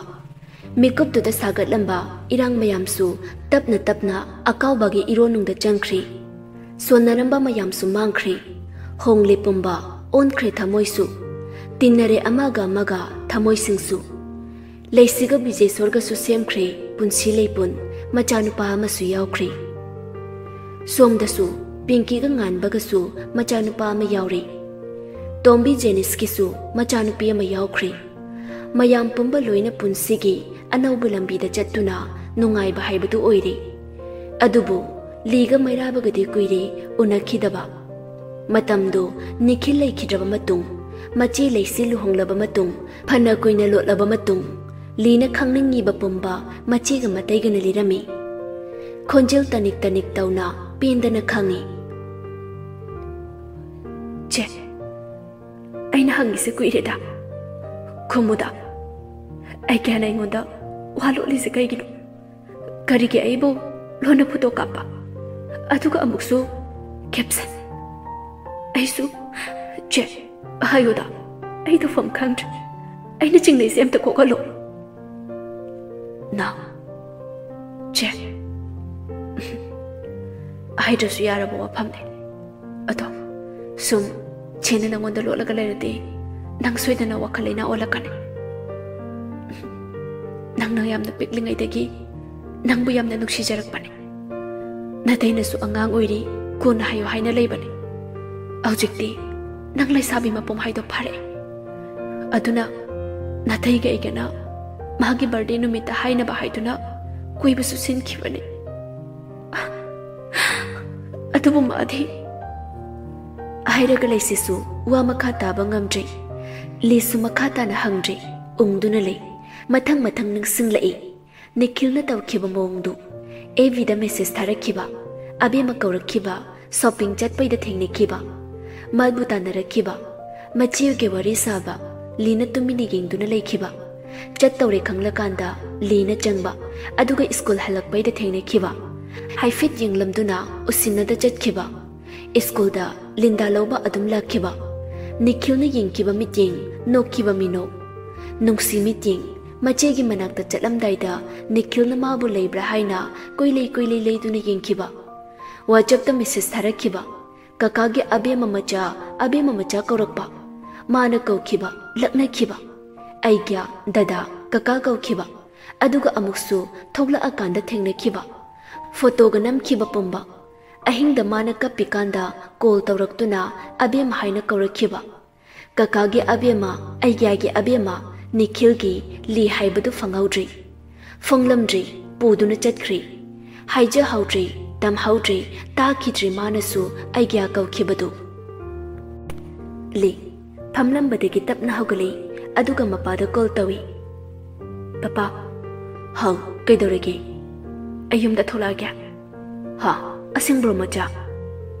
ꯃꯤꯀꯨꯞꯇꯨꯗ ꯁꯥꯒꯠꯂꯝꯕ ꯏꯔꯥꯡ ꯃꯌꯥꯝꯁꯨ ꯇꯞꯅ ꯇꯞꯅ ꯑꯀꯥꯎꯕꯒꯤ ꯏꯔꯣꯟꯅꯨꯡꯗ ꯆꯪꯈ꯭ꯔꯦ꯫ ꯁꯣꯟꯅꯔꯝꯕ ꯃꯌꯥꯝꯁꯨ ꯃꯥꯡꯈ꯭ꯔꯦ꯫ ꯍꯣꯡꯂꯦ ꯄꯨꯝꯕ, ꯑꯣꯟꯈ꯭ꯔꯦ ꯊꯃꯣꯏꯁꯨ꯫ ꯇꯤꯟꯅꯔꯦ ꯑꯃꯒ ꯑꯃꯒ ꯊꯃꯣꯏꯁꯤꯡꯁꯨ꯫ ꯂꯩꯁꯤꯒ ꯕꯤꯖꯦꯁꯣꯔꯒꯁꯨ ꯁꯦꯝꯈ꯭ꯔꯦ ꯄꯨꯟꯁꯤ ꯂꯩꯄꯨꯟ, ꯃꯆꯥꯅꯨꯄꯥ ꯑꯃꯁꯨ ꯌꯥꯎꯈ꯭ꯔꯦ꯫ ꯁꯣꯝꯗꯁꯨ ꯄꯤꯡꯀꯤꯒ ꯉꯥꯟꯕꯒꯁꯨ ꯃꯆꯥꯅꯨꯄꯥ ꯑꯃ ꯌꯥꯎꯔꯦ꯫ ꯇꯣꯝꯕꯤ ꯖꯦꯅꯤꯁꯀꯤꯁꯨ ꯃꯆꯥꯅꯨꯄꯤ ꯑꯃ ꯌꯥꯎꯈ꯭ꯔꯦ꯫ ꯃꯌꯥꯝ ꯄꯨꯝꯕ ꯂꯣꯏꯅ ꯄꯨꯟꯁꯤꯒꯤ ꯑꯅꯧꯕ ꯂꯝꯕꯤꯗ ꯆꯠꯇꯨꯅ ꯅꯨꯡꯉꯥꯏꯕ ꯍꯥꯏꯕꯗꯨ ꯑꯣꯏꯔꯦ꯫ ꯑꯗꯨꯕꯨ ꯂꯤꯒ ꯃꯩꯔꯥꯕꯒꯗꯤ ꯀꯨꯏꯔꯦ ꯎꯅꯈꯤꯗꯕ꯫ ꯃꯇꯝꯗꯨ ꯅꯤꯈꯤꯜ ꯂꯩꯈꯤꯗ꯭ꯔꯕ ꯃꯇꯨꯡ, ꯃꯆꯦ ꯂꯩꯁꯤ ꯂꯨꯍꯣꯡꯂꯕ ꯃꯇꯨꯡ, ꯐꯅ ꯀꯨꯏꯅ ꯂꯣꯠꯂꯕ ꯃꯇꯨꯡ, ꯂꯤꯅ ꯈꯪꯅꯤꯡꯉꯤꯕ ꯄꯨꯝꯕ ꯃꯆꯦꯒ ꯃꯇꯩꯒꯅ ꯂꯤꯔꯝꯃꯤ꯫ ꯈꯣꯟꯖꯦꯜ ꯇꯅꯤꯛ ꯇꯅꯤꯛ ꯇꯧꯅ ꯄꯦꯟꯗꯅ ꯈꯪꯉꯤ꯫ "ꯆꯦ, ꯑꯩꯅ ꯍꯪꯉꯤꯁꯦ ꯀꯨꯏꯔꯦꯗ꯫ ꯈꯨꯝꯃꯨꯗ꯫ ꯑꯩ ꯀꯌꯥꯅ ꯑꯩꯉꯣꯟꯗ ꯋꯥ ꯂꯣꯠꯂꯤꯁꯦ ꯀꯩꯒꯤꯅꯣ? ꯀꯔꯤꯒꯤ ꯑꯩꯕꯨ ꯂꯣꯟꯅ ꯐꯣꯇꯣ ꯀꯥꯞꯄ? ꯑꯗꯨꯒ ꯑꯃꯨꯛꯁꯨ ꯀꯦꯞꯁꯟ꯫ ꯑꯩꯁꯨ, ꯆꯦ, ꯍꯥꯏꯌꯨꯗ꯫ ꯑꯩ ꯇꯧꯐꯝ ꯈꯪꯗ꯭ꯔꯦ꯫ ꯑꯩꯅ ꯆꯤꯡꯅꯩꯁꯦ ꯑꯝꯇ ꯀꯣꯛꯍꯜꯂꯣ꯫ ꯅꯥꯎ, ꯆꯦ, ꯍꯥꯏꯗ꯭ꯔꯁꯨ ꯌꯥꯔꯕ ꯋꯥꯐꯝꯅꯦ꯫ ꯑꯗꯣ ꯁꯨꯝ ꯆꯦꯅ ꯅꯪꯉꯣꯟꯗ ꯂꯣꯠꯂꯒ ꯂꯩꯔꯗꯤ ꯅꯪ ꯁꯣꯏꯗꯅ ꯋꯥꯈꯜ ꯂꯩꯅꯥ ꯑꯣꯜꯂꯛꯀꯅꯤ꯫ ꯅꯪꯅ ꯌꯥꯝꯅ ꯄꯤꯛꯂꯤꯉꯩꯗꯒꯤ ꯅꯪꯕꯨ ꯌꯥꯝꯅ ꯅꯨꯡꯁꯤꯖꯔꯛꯄꯅꯤ꯫ ꯅꯇꯩꯅꯁꯨ ꯑꯉꯥꯡ ꯑꯣꯏꯔꯤ, ꯀꯣꯟꯅ ꯍꯥꯏꯌꯨ ꯍꯥꯏꯅ ꯂꯩꯕꯅꯤ꯫ ꯍꯧꯖꯤꯛꯇꯤ ꯅꯪ ꯂꯩꯁꯥꯕꯤ ꯃꯄꯨꯡ ꯍꯥꯏꯗꯣ ꯐꯥꯔꯛꯑꯦ꯫ ꯑꯗꯨꯅ ꯅꯇꯩꯒ ꯑꯩꯒꯅ ꯃꯥꯒꯤ ꯕꯥꯔꯗꯦ ꯅꯨꯃꯤꯠꯇ ꯍꯥꯏꯅꯕ ꯍꯥꯏꯗꯨꯅ ꯀꯣꯏꯕꯁꯨ ꯁꯤꯟꯈꯤꯕꯅꯤ꯫ ꯑꯗꯨꯕꯨ ꯃꯥꯗꯤ ꯍꯥꯏꯔꯒ ꯂꯩꯁꯤꯁꯨ ꯋꯥ ꯃꯈꯥ ꯇꯥꯕ ꯉꯝꯗ꯭ꯔꯦ꯫ ꯂꯤꯁꯨ ꯃꯈꯥ ꯇꯥꯅ ꯍꯪꯗ꯭ꯔꯦ꯫ ꯎꯪꯗꯨꯅ ꯂꯩ꯫ ꯃꯊꯪ ꯃꯊꯪ ꯅꯤꯡꯁꯤꯡꯂꯛꯏ꯫ ꯅꯤꯈꯤꯜꯅ ꯇꯧꯈꯤꯕ ꯃꯑꯣꯡꯗꯨ꯫ ꯑꯦꯐ ꯕꯤꯗ ꯃꯦꯁꯦꯖ ꯊꯥꯔꯛꯈꯤꯕ, ꯑꯕꯦꯝꯃ ꯀꯧꯔꯛꯈꯤꯕ, ꯁꯣꯄꯤꯡ ꯆꯠꯄꯩꯗ ꯊꯦꯡꯅꯈꯤꯕ, ꯃꯥꯕꯨ ꯇꯥꯟꯅꯔꯛꯈꯤꯕ, ꯃꯆꯦꯒꯤ ꯋꯥꯔꯤ ꯁꯥꯕ, ꯂꯤꯅ ꯇꯨꯃꯤꯟꯅ ꯌꯦꯡꯗꯨꯅ ꯂꯩꯈꯤꯕ, ꯆꯠꯇꯧꯔꯦ ꯈꯪꯂꯀꯥꯟꯗ ꯂꯤꯅ ꯆꯪꯕ, ꯑꯗꯨꯒ ꯁ꯭ꯀꯨꯜ ꯍꯜꯂꯛꯄꯩꯗ ꯊꯦꯡꯅꯈꯤꯕ, ꯍꯥꯏꯐꯦꯠ ꯌꯦꯡꯂꯝꯗꯨꯅ ꯎꯁꯤꯟꯅꯗ ꯆꯠꯈꯤꯕ, ꯁ꯭ꯀꯨꯜꯗ ꯂꯤꯟꯗꯥ ꯂꯧꯕ ꯑꯗꯨꯝ ꯂꯥꯛꯈꯤꯕ, ꯅꯤꯈꯤꯜꯅ ꯌꯦꯡꯈꯤꯕ ꯃꯤꯠꯌꯦꯡ, ꯅꯣꯛꯈꯤꯕ ꯃꯤꯅꯣꯛ, ꯅꯨꯡꯁꯤ ꯃꯤꯠꯌꯦꯡ, ꯃꯆꯦꯒꯤ ꯃꯅꯥꯛꯇ ꯆꯠꯂꯝꯗꯥꯏꯗ ꯅꯤꯈꯤꯜꯅ ꯃꯥꯕꯨ ꯂꯩꯕ꯭ꯔꯥ ꯍꯥꯏꯅ ꯀꯣꯏꯂꯩ ꯀꯣꯏꯂꯩ ꯂꯩꯗꯨꯅ ꯌꯦꯡꯈꯤꯕ, ꯋꯥꯆꯞꯇ ꯃꯦꯁꯦꯖ ꯊꯥꯔꯛꯈꯤꯕ, ꯀꯀꯥꯒꯤ ꯑꯕꯦꯝꯃ ꯃꯆꯥ, ꯑꯕꯦꯝꯃ ꯃꯆꯥ ꯀꯧꯔꯛꯄ, ꯃꯥꯅ ꯀꯧꯈꯤꯕ, ꯂꯛꯅꯈꯤꯕ, ꯑꯩꯒ꯭ꯌꯥ, ꯗꯗꯥ, ꯀꯀꯥ ꯀꯧꯈꯤꯕ, ꯑꯗꯨꯒ ꯑꯃꯨꯛꯁꯨ ꯊꯣꯛꯂꯛꯑꯀꯥꯟꯗ ꯊꯦꯡꯅꯈꯤꯕ, ꯐꯣꯇꯣꯒ ꯅꯝꯈꯤꯕ ꯄꯨꯝꯕ꯫ ꯑꯍꯤꯡꯗ ꯃꯥꯅ ꯀꯞꯄꯤꯀꯥꯟꯗ ꯀꯣꯜ ꯇꯧꯔꯛꯇꯨꯅ ꯑꯕꯦꯝꯃ ꯍꯥꯏꯅ ꯀꯧꯔꯛꯈꯤꯕ꯫ ꯀꯀꯥꯒꯤ ꯑꯕꯦꯝꯃ, ꯑꯩꯒ꯭ꯌꯥꯒꯤ ꯑꯕꯦꯝꯃ, ꯅꯤꯈꯤꯜꯒꯤ ꯂꯤ ꯍꯥꯏꯕꯗꯨ ꯐꯪꯍꯧꯗ꯭ꯔꯤ꯫ ꯐꯣꯡꯂꯝꯗ꯭ꯔꯤ, ꯄꯨꯗꯨꯅ ꯆꯠꯈ꯭ꯔꯤ꯫ ꯍꯥꯏꯖꯍꯧꯗ꯭ꯔꯤ, ꯇꯝꯍꯧꯗ꯭ꯔꯤ, ꯇꯥꯈꯤꯗ꯭ꯔꯤ ꯃꯥꯅꯁꯨ ꯑꯩꯒ꯭ꯌꯥ ꯀꯧꯈꯤꯕꯗꯨ꯫ ꯂꯤ ꯐꯝꯂꯝꯕꯗꯒꯤ ꯇꯞꯅ ꯍꯧꯒꯠꯂꯛꯏ, ꯑꯗꯨꯒ ꯃꯄꯥꯗ ꯀꯣꯜ ꯇꯧꯏ꯫ "ꯄꯄꯥ꯫" "ꯍꯥꯎ, ꯀꯩꯗꯧꯔꯒꯦ?" "ꯑꯩ ꯌꯨꯝꯗ ꯊꯣꯛꯂꯛꯑꯒꯦ꯫" "ꯍꯥ? ꯑꯁꯦꯡꯕ꯭ꯔꯣ ꯃꯆꯥ?"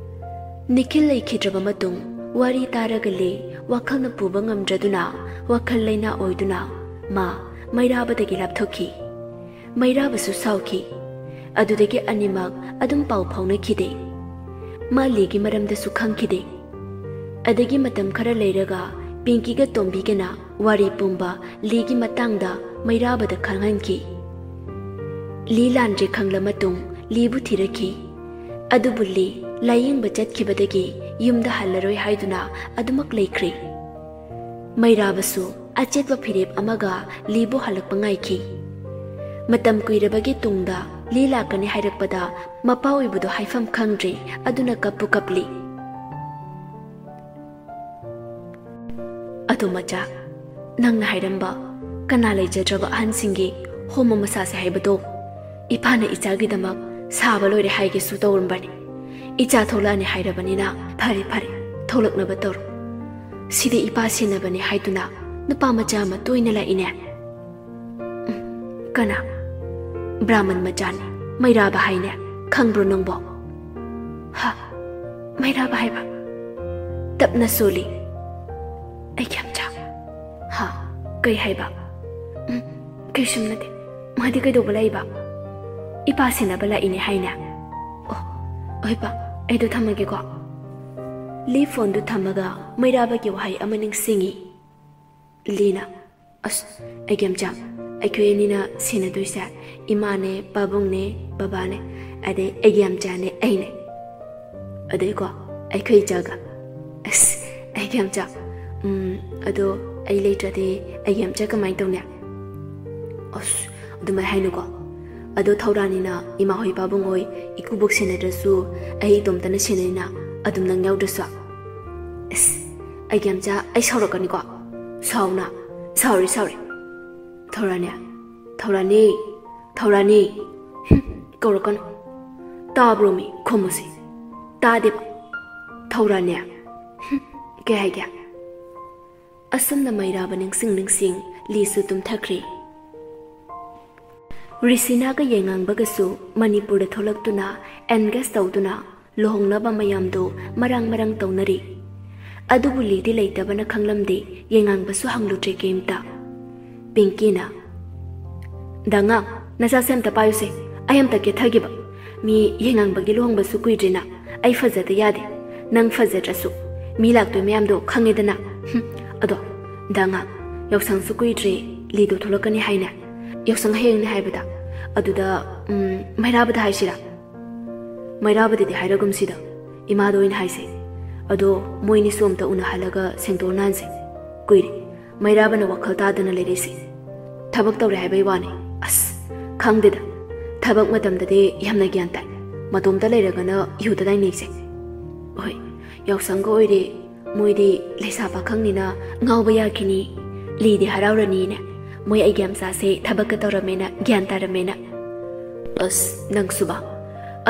ꯅꯤꯈꯤꯜ ꯂꯩꯈꯤꯗ꯭ꯔꯕ ꯃꯇꯨꯡ ꯋꯥꯔꯤ ꯇꯥꯔꯒ ꯂꯤ ꯋꯥꯈꯜꯅ ꯄꯨꯕ ꯉꯝꯗ꯭ꯔꯗꯨꯅ, ꯋꯥꯈꯜ ꯂꯩꯅꯥ ꯑꯣꯏꯗꯨꯅ ꯃꯥ ꯃꯩꯔꯥꯕꯗꯒꯤ ꯂꯥꯞꯊꯣꯛꯈꯤ꯫ ꯃꯩꯔꯥꯕꯁꯨ ꯁꯥꯎꯈꯤ꯫ ꯑꯗꯨꯗꯒꯤ ꯑꯅꯤꯃꯛ ꯑꯗꯨꯝ ꯄꯥꯎ ꯐꯥꯎꯅꯈꯤꯗꯦ꯫ ꯃꯥ ꯂꯤꯒꯤ ꯃꯔꯝꯗꯁꯨ ꯈꯪꯈꯤꯗꯦ꯫ ꯑꯗꯒꯤ ꯃꯇꯝ ꯈꯔ ꯂꯩꯔꯒ ꯄꯤꯡꯀꯤꯒ ꯇꯣꯝꯕꯤꯒꯅ ꯋꯥꯔꯤ ꯄꯨꯝꯕ ꯂꯤꯒꯤ ꯃꯇꯥꯡꯗ ꯃꯩꯔꯥꯕꯗ ꯈꯪꯍꯟꯈꯤ꯫ ꯂꯤ ꯂꯥꯟꯗ꯭ꯔꯦ ꯈꯪꯂ ꯃꯇꯨꯡ ꯂꯤꯕꯨ ꯊꯤꯔꯛꯈꯤ꯫ ꯑꯗꯨꯕꯨ ꯂꯤ ꯂꯥꯌꯦꯡꯕ ꯆꯠꯈꯤꯕꯗꯒꯤ ꯌꯨꯝꯗ ꯍꯜꯂꯔꯣꯏ ꯍꯥꯏꯗꯨꯅ ꯑꯗꯨꯃꯛ ꯂꯩꯈ꯭ꯔꯦ꯫ ꯃꯩꯔꯥꯕꯁꯨ ꯑꯆꯦꯠꯄ ꯐꯤꯔꯦꯞ ꯑꯃꯒ ꯂꯤꯕꯨ ꯍꯜꯂꯛꯄ ꯉꯥꯏꯈꯤ꯫ ꯃꯇꯝ ꯀꯨꯏꯔꯕꯒꯤ ꯇꯨꯡꯗ ꯂꯤ ꯂꯥꯛꯀꯅꯤ ꯍꯥꯏꯔꯛꯄꯗ ꯃꯄꯥ ꯑꯣꯏꯕꯗꯣ ꯍꯥꯏꯐꯝ ꯈꯪꯗ꯭ꯔꯦ, ꯑꯗꯨꯅ ꯀꯞꯄꯨ ꯀꯞꯂꯤ꯫ "ꯑꯗꯣ ꯃꯆꯥ, ꯅꯪꯅ ꯍꯥꯏꯔꯝꯕ ꯀꯅꯥ ꯂꯩꯖꯗ꯭ꯔꯕ ꯑꯍꯟꯁꯤꯡꯒꯤ ꯍꯣꯃ ꯃꯁꯥꯁꯦ ꯍꯥꯏꯕꯗꯣ ꯏꯄꯥꯅ ꯏꯆꯥꯒꯤꯗꯃꯛ ꯁꯥꯕ ꯂꯣꯏꯔꯦ ꯍꯥꯏꯒꯦꯁꯨ ꯇꯧꯔꯝꯕꯅꯤ꯫ ꯏꯆꯥ ꯊꯣꯛꯂꯛꯑꯅꯤ ꯍꯥꯏꯔꯕꯅꯤꯅ ꯐꯔꯦ ꯐꯔꯦ, ꯊꯣꯛꯂꯛꯅꯕ ꯇꯧꯔꯣ꯫ ꯁꯤꯗꯤ ꯏꯄꯥ ꯁꯦꯟꯅꯕꯅꯤ ꯍꯥꯏꯗꯨꯅ ꯅꯨꯄꯥ ꯃꯆꯥ ꯑꯃ ꯇꯣꯏꯅ ꯂꯥꯛꯏꯅꯦ꯫" "ꯎꯝ, ꯀꯅꯥ?" "ꯕ꯭ꯔꯥꯍꯃꯟ ꯃꯆꯥꯅꯤ, ꯃꯩꯔꯥꯕ ꯍꯥꯏꯅꯦ꯫ ꯈꯪꯕ꯭ꯔꯣ ꯅꯪꯕꯣ?" "ꯍꯥ? ꯃꯩꯔꯥꯕ ꯍꯥꯏꯕ?" ꯇꯞꯅ ꯁꯣꯜꯂꯤ꯫ "ꯑꯩꯒꯤ ꯌꯥꯝꯆꯥ꯫" "ꯍꯥ? ꯀꯩ ꯍꯥꯏꯕ?" "ꯎꯝ, ꯀꯩꯁꯨꯝ ꯅꯠꯇꯦ꯫ ꯃꯥꯗꯤ ꯀꯩꯗꯧꯕ ꯂꯥꯛꯏꯕ?" "ꯏꯄꯥ ꯁꯦꯟꯅꯕ ꯂꯥꯛꯏꯅꯦ ꯍꯥꯏꯅꯦ꯫" "ꯑꯣ, ꯍꯣꯏꯕ, ꯑꯩꯗꯣ ꯊꯝꯃꯒꯦꯀꯣ꯫" ꯂꯤ ꯐꯣꯟꯗꯨ ꯊꯝꯃꯒ ꯃꯩꯔꯥꯕꯒꯤ ꯋꯥꯍꯩ ꯑꯃ ꯅꯤꯡꯁꯤꯡꯉꯤ꯫ ꯂꯤꯅ, "ꯑꯁ, ꯑꯩꯒꯤ ꯌꯥꯝꯆꯥ, ꯑꯩꯈꯣꯏ ꯑꯅꯤꯅ ꯁꯦꯟꯅꯗꯣꯏꯁꯦ ꯏꯃꯥꯅꯦ, ꯄꯥꯕꯨꯡꯅꯦ, ꯕꯕꯥꯅꯦ, ꯑꯗꯩ ꯑꯩꯒꯤ ꯌꯥꯝꯆꯥꯅꯦ, ꯑꯩꯅꯦ꯫ ꯑꯗꯩꯀꯣ, ꯑꯩꯈꯣꯏ ꯏꯆꯥꯒ꯫ ꯑꯁ, ꯑꯩꯒꯤ ꯌꯥꯝꯆꯥ, ꯎꯝ, ꯑꯗꯣ ꯑꯩ ꯂꯩꯇ꯭ꯔꯗꯤ ꯑꯩꯒꯤ ꯌꯥꯝꯆꯥ ꯀꯃꯥꯏꯅ ꯇꯧꯅꯤ?" "ꯑꯁ, ꯑꯗꯨꯃꯥꯏꯅ ꯍꯥꯏꯅꯨꯀꯣ꯫ ꯑꯗꯣ ꯊꯧꯔꯥꯅꯤꯅ ꯏꯃꯥ ꯍꯣꯏ, ꯄꯥꯕꯨꯡ ꯍꯣꯏ, ꯏꯀꯨꯕꯣꯛ ꯁꯦꯟꯅꯗ꯭ꯔꯁꯨ ꯑꯩ ꯏꯇꯣꯝꯇꯅ ꯁꯦꯟꯅꯩꯅ, ꯑꯗꯨꯝ ꯅꯪ ꯌꯥꯎꯗ꯭ꯔꯁꯨ꯫" "ꯑꯁ, ꯑꯩꯒꯤ ꯌꯥꯝꯆꯥ, ꯑꯩ ꯁꯥꯎꯔꯛꯀꯅꯤꯀꯣ꯫" "ꯁꯥꯎꯅ, ꯁꯥꯎꯔꯤ, ꯁꯥꯎꯔꯤ꯫ ꯊꯧꯔꯥꯅꯤ, ꯊꯧꯔꯥꯅꯤ, ꯊꯧꯔꯥꯅꯤ, ꯍꯨꯝ, ꯀꯧꯔꯛꯀꯅꯨ꯫ ꯇꯥꯕ꯭ꯔꯣ ꯃꯤ? ꯈꯨꯝꯃꯨꯁꯤ꯫ ꯇꯥꯗꯦꯕ꯫ ꯊꯧꯔꯥꯅꯤ, ꯍꯨꯝ, ꯀꯩ ꯍꯥꯏꯒꯦ?" ꯑꯁꯨꯝꯅ ꯃꯩꯔꯥꯕ ꯅꯤꯡꯁꯤꯡ ꯅꯤꯡꯁꯤꯡ ꯂꯤꯁꯨ ꯇꯨꯝꯊꯈ꯭ꯔꯦ꯫ ꯔꯤꯁꯤꯅꯥꯒ ꯌꯥꯏꯉꯪꯕꯒꯁꯨ ꯃꯅꯤꯄꯨꯔꯗ ꯊꯣꯛꯂꯛꯇꯨꯅ engage ꯇꯧꯗꯨꯅ ꯂꯨꯍꯣꯡꯅꯕ ꯃꯌꯥꯝꯗꯨ ꯃꯔꯥꯡ ꯃꯔꯥꯡ ꯇꯧꯅꯔꯤ꯫ ꯑꯗꯨꯕꯨ ꯂꯤꯗꯤ ꯂꯩꯇꯕꯅ ꯈꯪꯂꯝꯗꯦ, ꯌꯥꯏꯉꯪꯕꯁꯨ ꯍꯪꯂꯨꯗ꯭ꯔꯦ ꯀꯩꯝꯇ꯫ ꯄꯤꯡꯀꯤꯅ, "ꯗꯥ ꯉꯥ, ꯅꯆꯥꯁꯦ ꯑꯝꯇ ꯄꯥꯏꯌꯨꯁꯦ, ꯑꯩ ꯑꯝꯇ ꯀꯦꯊꯒꯦꯕ꯫ ꯃꯤ ꯌꯥꯏꯉꯪꯕꯒꯤ ꯂꯨꯍꯣꯡꯕꯁꯨ ꯀꯨꯏꯗ꯭ꯔꯦꯅ, ꯑꯩ ꯐꯖꯗ ꯌꯥꯗꯦ꯫ ꯅꯪ ꯐꯖꯗ꯭ꯔꯁꯨ ꯃꯤ ꯂꯥꯛꯇꯣꯏ ꯃꯌꯥꯝꯗꯣ ꯈꯪꯉꯦꯗꯅ꯫ ꯍꯨꯝ, ꯑꯗꯣ, ꯗꯥ ꯉꯥ, ꯌꯥꯎꯁꯪꯁꯨ ꯀꯨꯏꯗ꯭ꯔꯦ, ꯂꯤꯗꯣ ꯊꯣꯛꯂꯛꯀꯅꯤ ꯍꯥꯏꯅꯦ꯫ ꯌꯥꯎꯁꯪ ꯍꯌꯦꯡꯅꯦ ꯍꯥꯏꯕꯗ, ꯑꯗꯨꯗ, ꯎꯝ, ꯃꯩꯔꯥꯕꯗ ꯍꯥꯏꯁꯤꯔꯥ?" ꯃꯩꯔꯥꯕꯗꯗꯤ ꯍꯥꯏꯔꯒꯨꯝꯁꯤꯗ, ꯏꯃꯥꯗ ꯑꯣꯏꯅ ꯍꯥꯏꯁꯦ꯫ ꯑꯗꯣ ꯃꯣꯏꯅꯤꯁꯨ ꯑꯝꯇ ꯎꯅꯍꯜꯂꯒ ꯁꯦꯡꯗꯣꯛꯅꯍꯟꯁꯦ꯫ ꯀꯨꯏꯔꯦ ꯃꯩꯔꯥꯕꯅ ꯋꯥꯈꯜ ꯇꯥꯗꯅ ꯂꯩꯔꯛꯏꯁꯦ꯫ ꯊꯕꯛ ꯇꯧꯔꯦ ꯍꯥꯏꯕꯩ ꯋꯥꯅꯤ꯫ ꯑꯁ, ꯈꯪꯗꯦꯗ꯫ ꯊꯕꯛ ꯃꯇꯝꯗꯗꯤ ꯌꯥꯝꯅ ꯒ꯭ꯌꯥꯟ ꯇꯥꯏ꯫ ꯃꯇꯣꯝꯇ ꯂꯩꯔꯒꯅ ꯏꯍꯨꯗ ꯇꯥꯏꯅꯩꯁꯦ꯫ ꯍꯣꯏ, ꯌꯥꯎꯁꯪꯒ ꯑꯣꯏꯔꯦ꯫ ꯃꯣꯏꯗꯤ ꯂꯩꯁꯥ ꯄꯥꯈꯪꯅꯤꯅ ꯉꯥꯎꯕ ꯌꯥꯈꯤꯅꯤ꯫ ꯂꯤꯗꯤ ꯍꯔꯥꯎꯔꯅꯤꯅꯦ꯫ ꯃꯣꯏ ꯑꯩꯒꯤ ꯌꯥꯝꯆꯥꯁꯦ ꯊꯕꯛꯀ ꯇꯧꯔꯝꯃꯦꯅ, ꯒ꯭ꯌꯥꯟ ꯇꯥꯔꯝꯃꯦꯅ꯫ ꯑꯁ, ꯅꯪꯁꯨꯕ꯫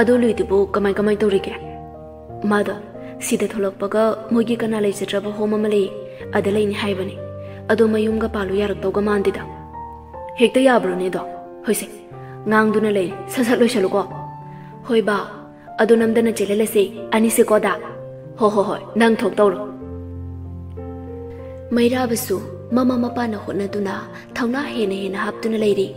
ꯑꯗꯣ ꯂꯨꯏꯗꯨꯕꯨ ꯀꯃꯥꯏ ꯀꯃꯥꯏ ꯇꯧꯔꯤꯒꯦ? ꯃꯥꯗꯣ ꯁꯤꯗ ꯊꯣꯛꯂꯛꯄꯒ ꯃꯣꯏꯒꯤ ꯀꯅꯥ ꯂꯩꯖꯗ꯭ꯔꯕ ꯍꯣꯝ ꯑꯃ ꯂꯩ, ꯑꯗ ꯂꯩꯅꯤ ꯍꯥꯏꯕꯅꯤ꯫ ꯑꯗꯣ ꯃꯌꯨꯝꯒ ꯄꯥꯜꯂꯨ ꯌꯥꯔꯛꯇꯧꯒ ꯃꯥꯟꯗꯦꯗ꯫ ꯍꯦꯛꯇ ꯌꯥꯕ꯭ꯔꯣꯅꯦ ꯑꯗꯣ? ꯍꯣꯏꯁꯦ, ꯉꯥꯡꯗꯨꯅ ꯂꯩ, ꯁꯠ ꯁꯠ ꯂꯣꯏꯁꯜꯂꯨꯀꯣ꯫ ꯍꯣꯏ ꯕꯥ, ꯑꯗꯣ ꯅꯝꯗꯅ ꯆꯦꯜꯍꯜꯂꯁꯦ ꯑꯅꯤꯁꯦꯀꯣ ꯗꯥ꯫ ꯍꯣ ꯍꯣ ꯍꯣꯏ, ꯅꯪ ꯊꯣꯛꯇꯧꯔꯣ꯫ ꯃꯩꯔꯥꯕꯁꯨ ꯃꯃꯥ ꯃꯄꯥꯅ ꯍꯣꯠꯅꯗꯨꯅ ꯊꯧꯅꯥ ꯍꯦꯟꯅ ꯍꯦꯟꯅ ꯍꯥꯞꯇꯨꯅ ꯂꯩꯔꯤ꯫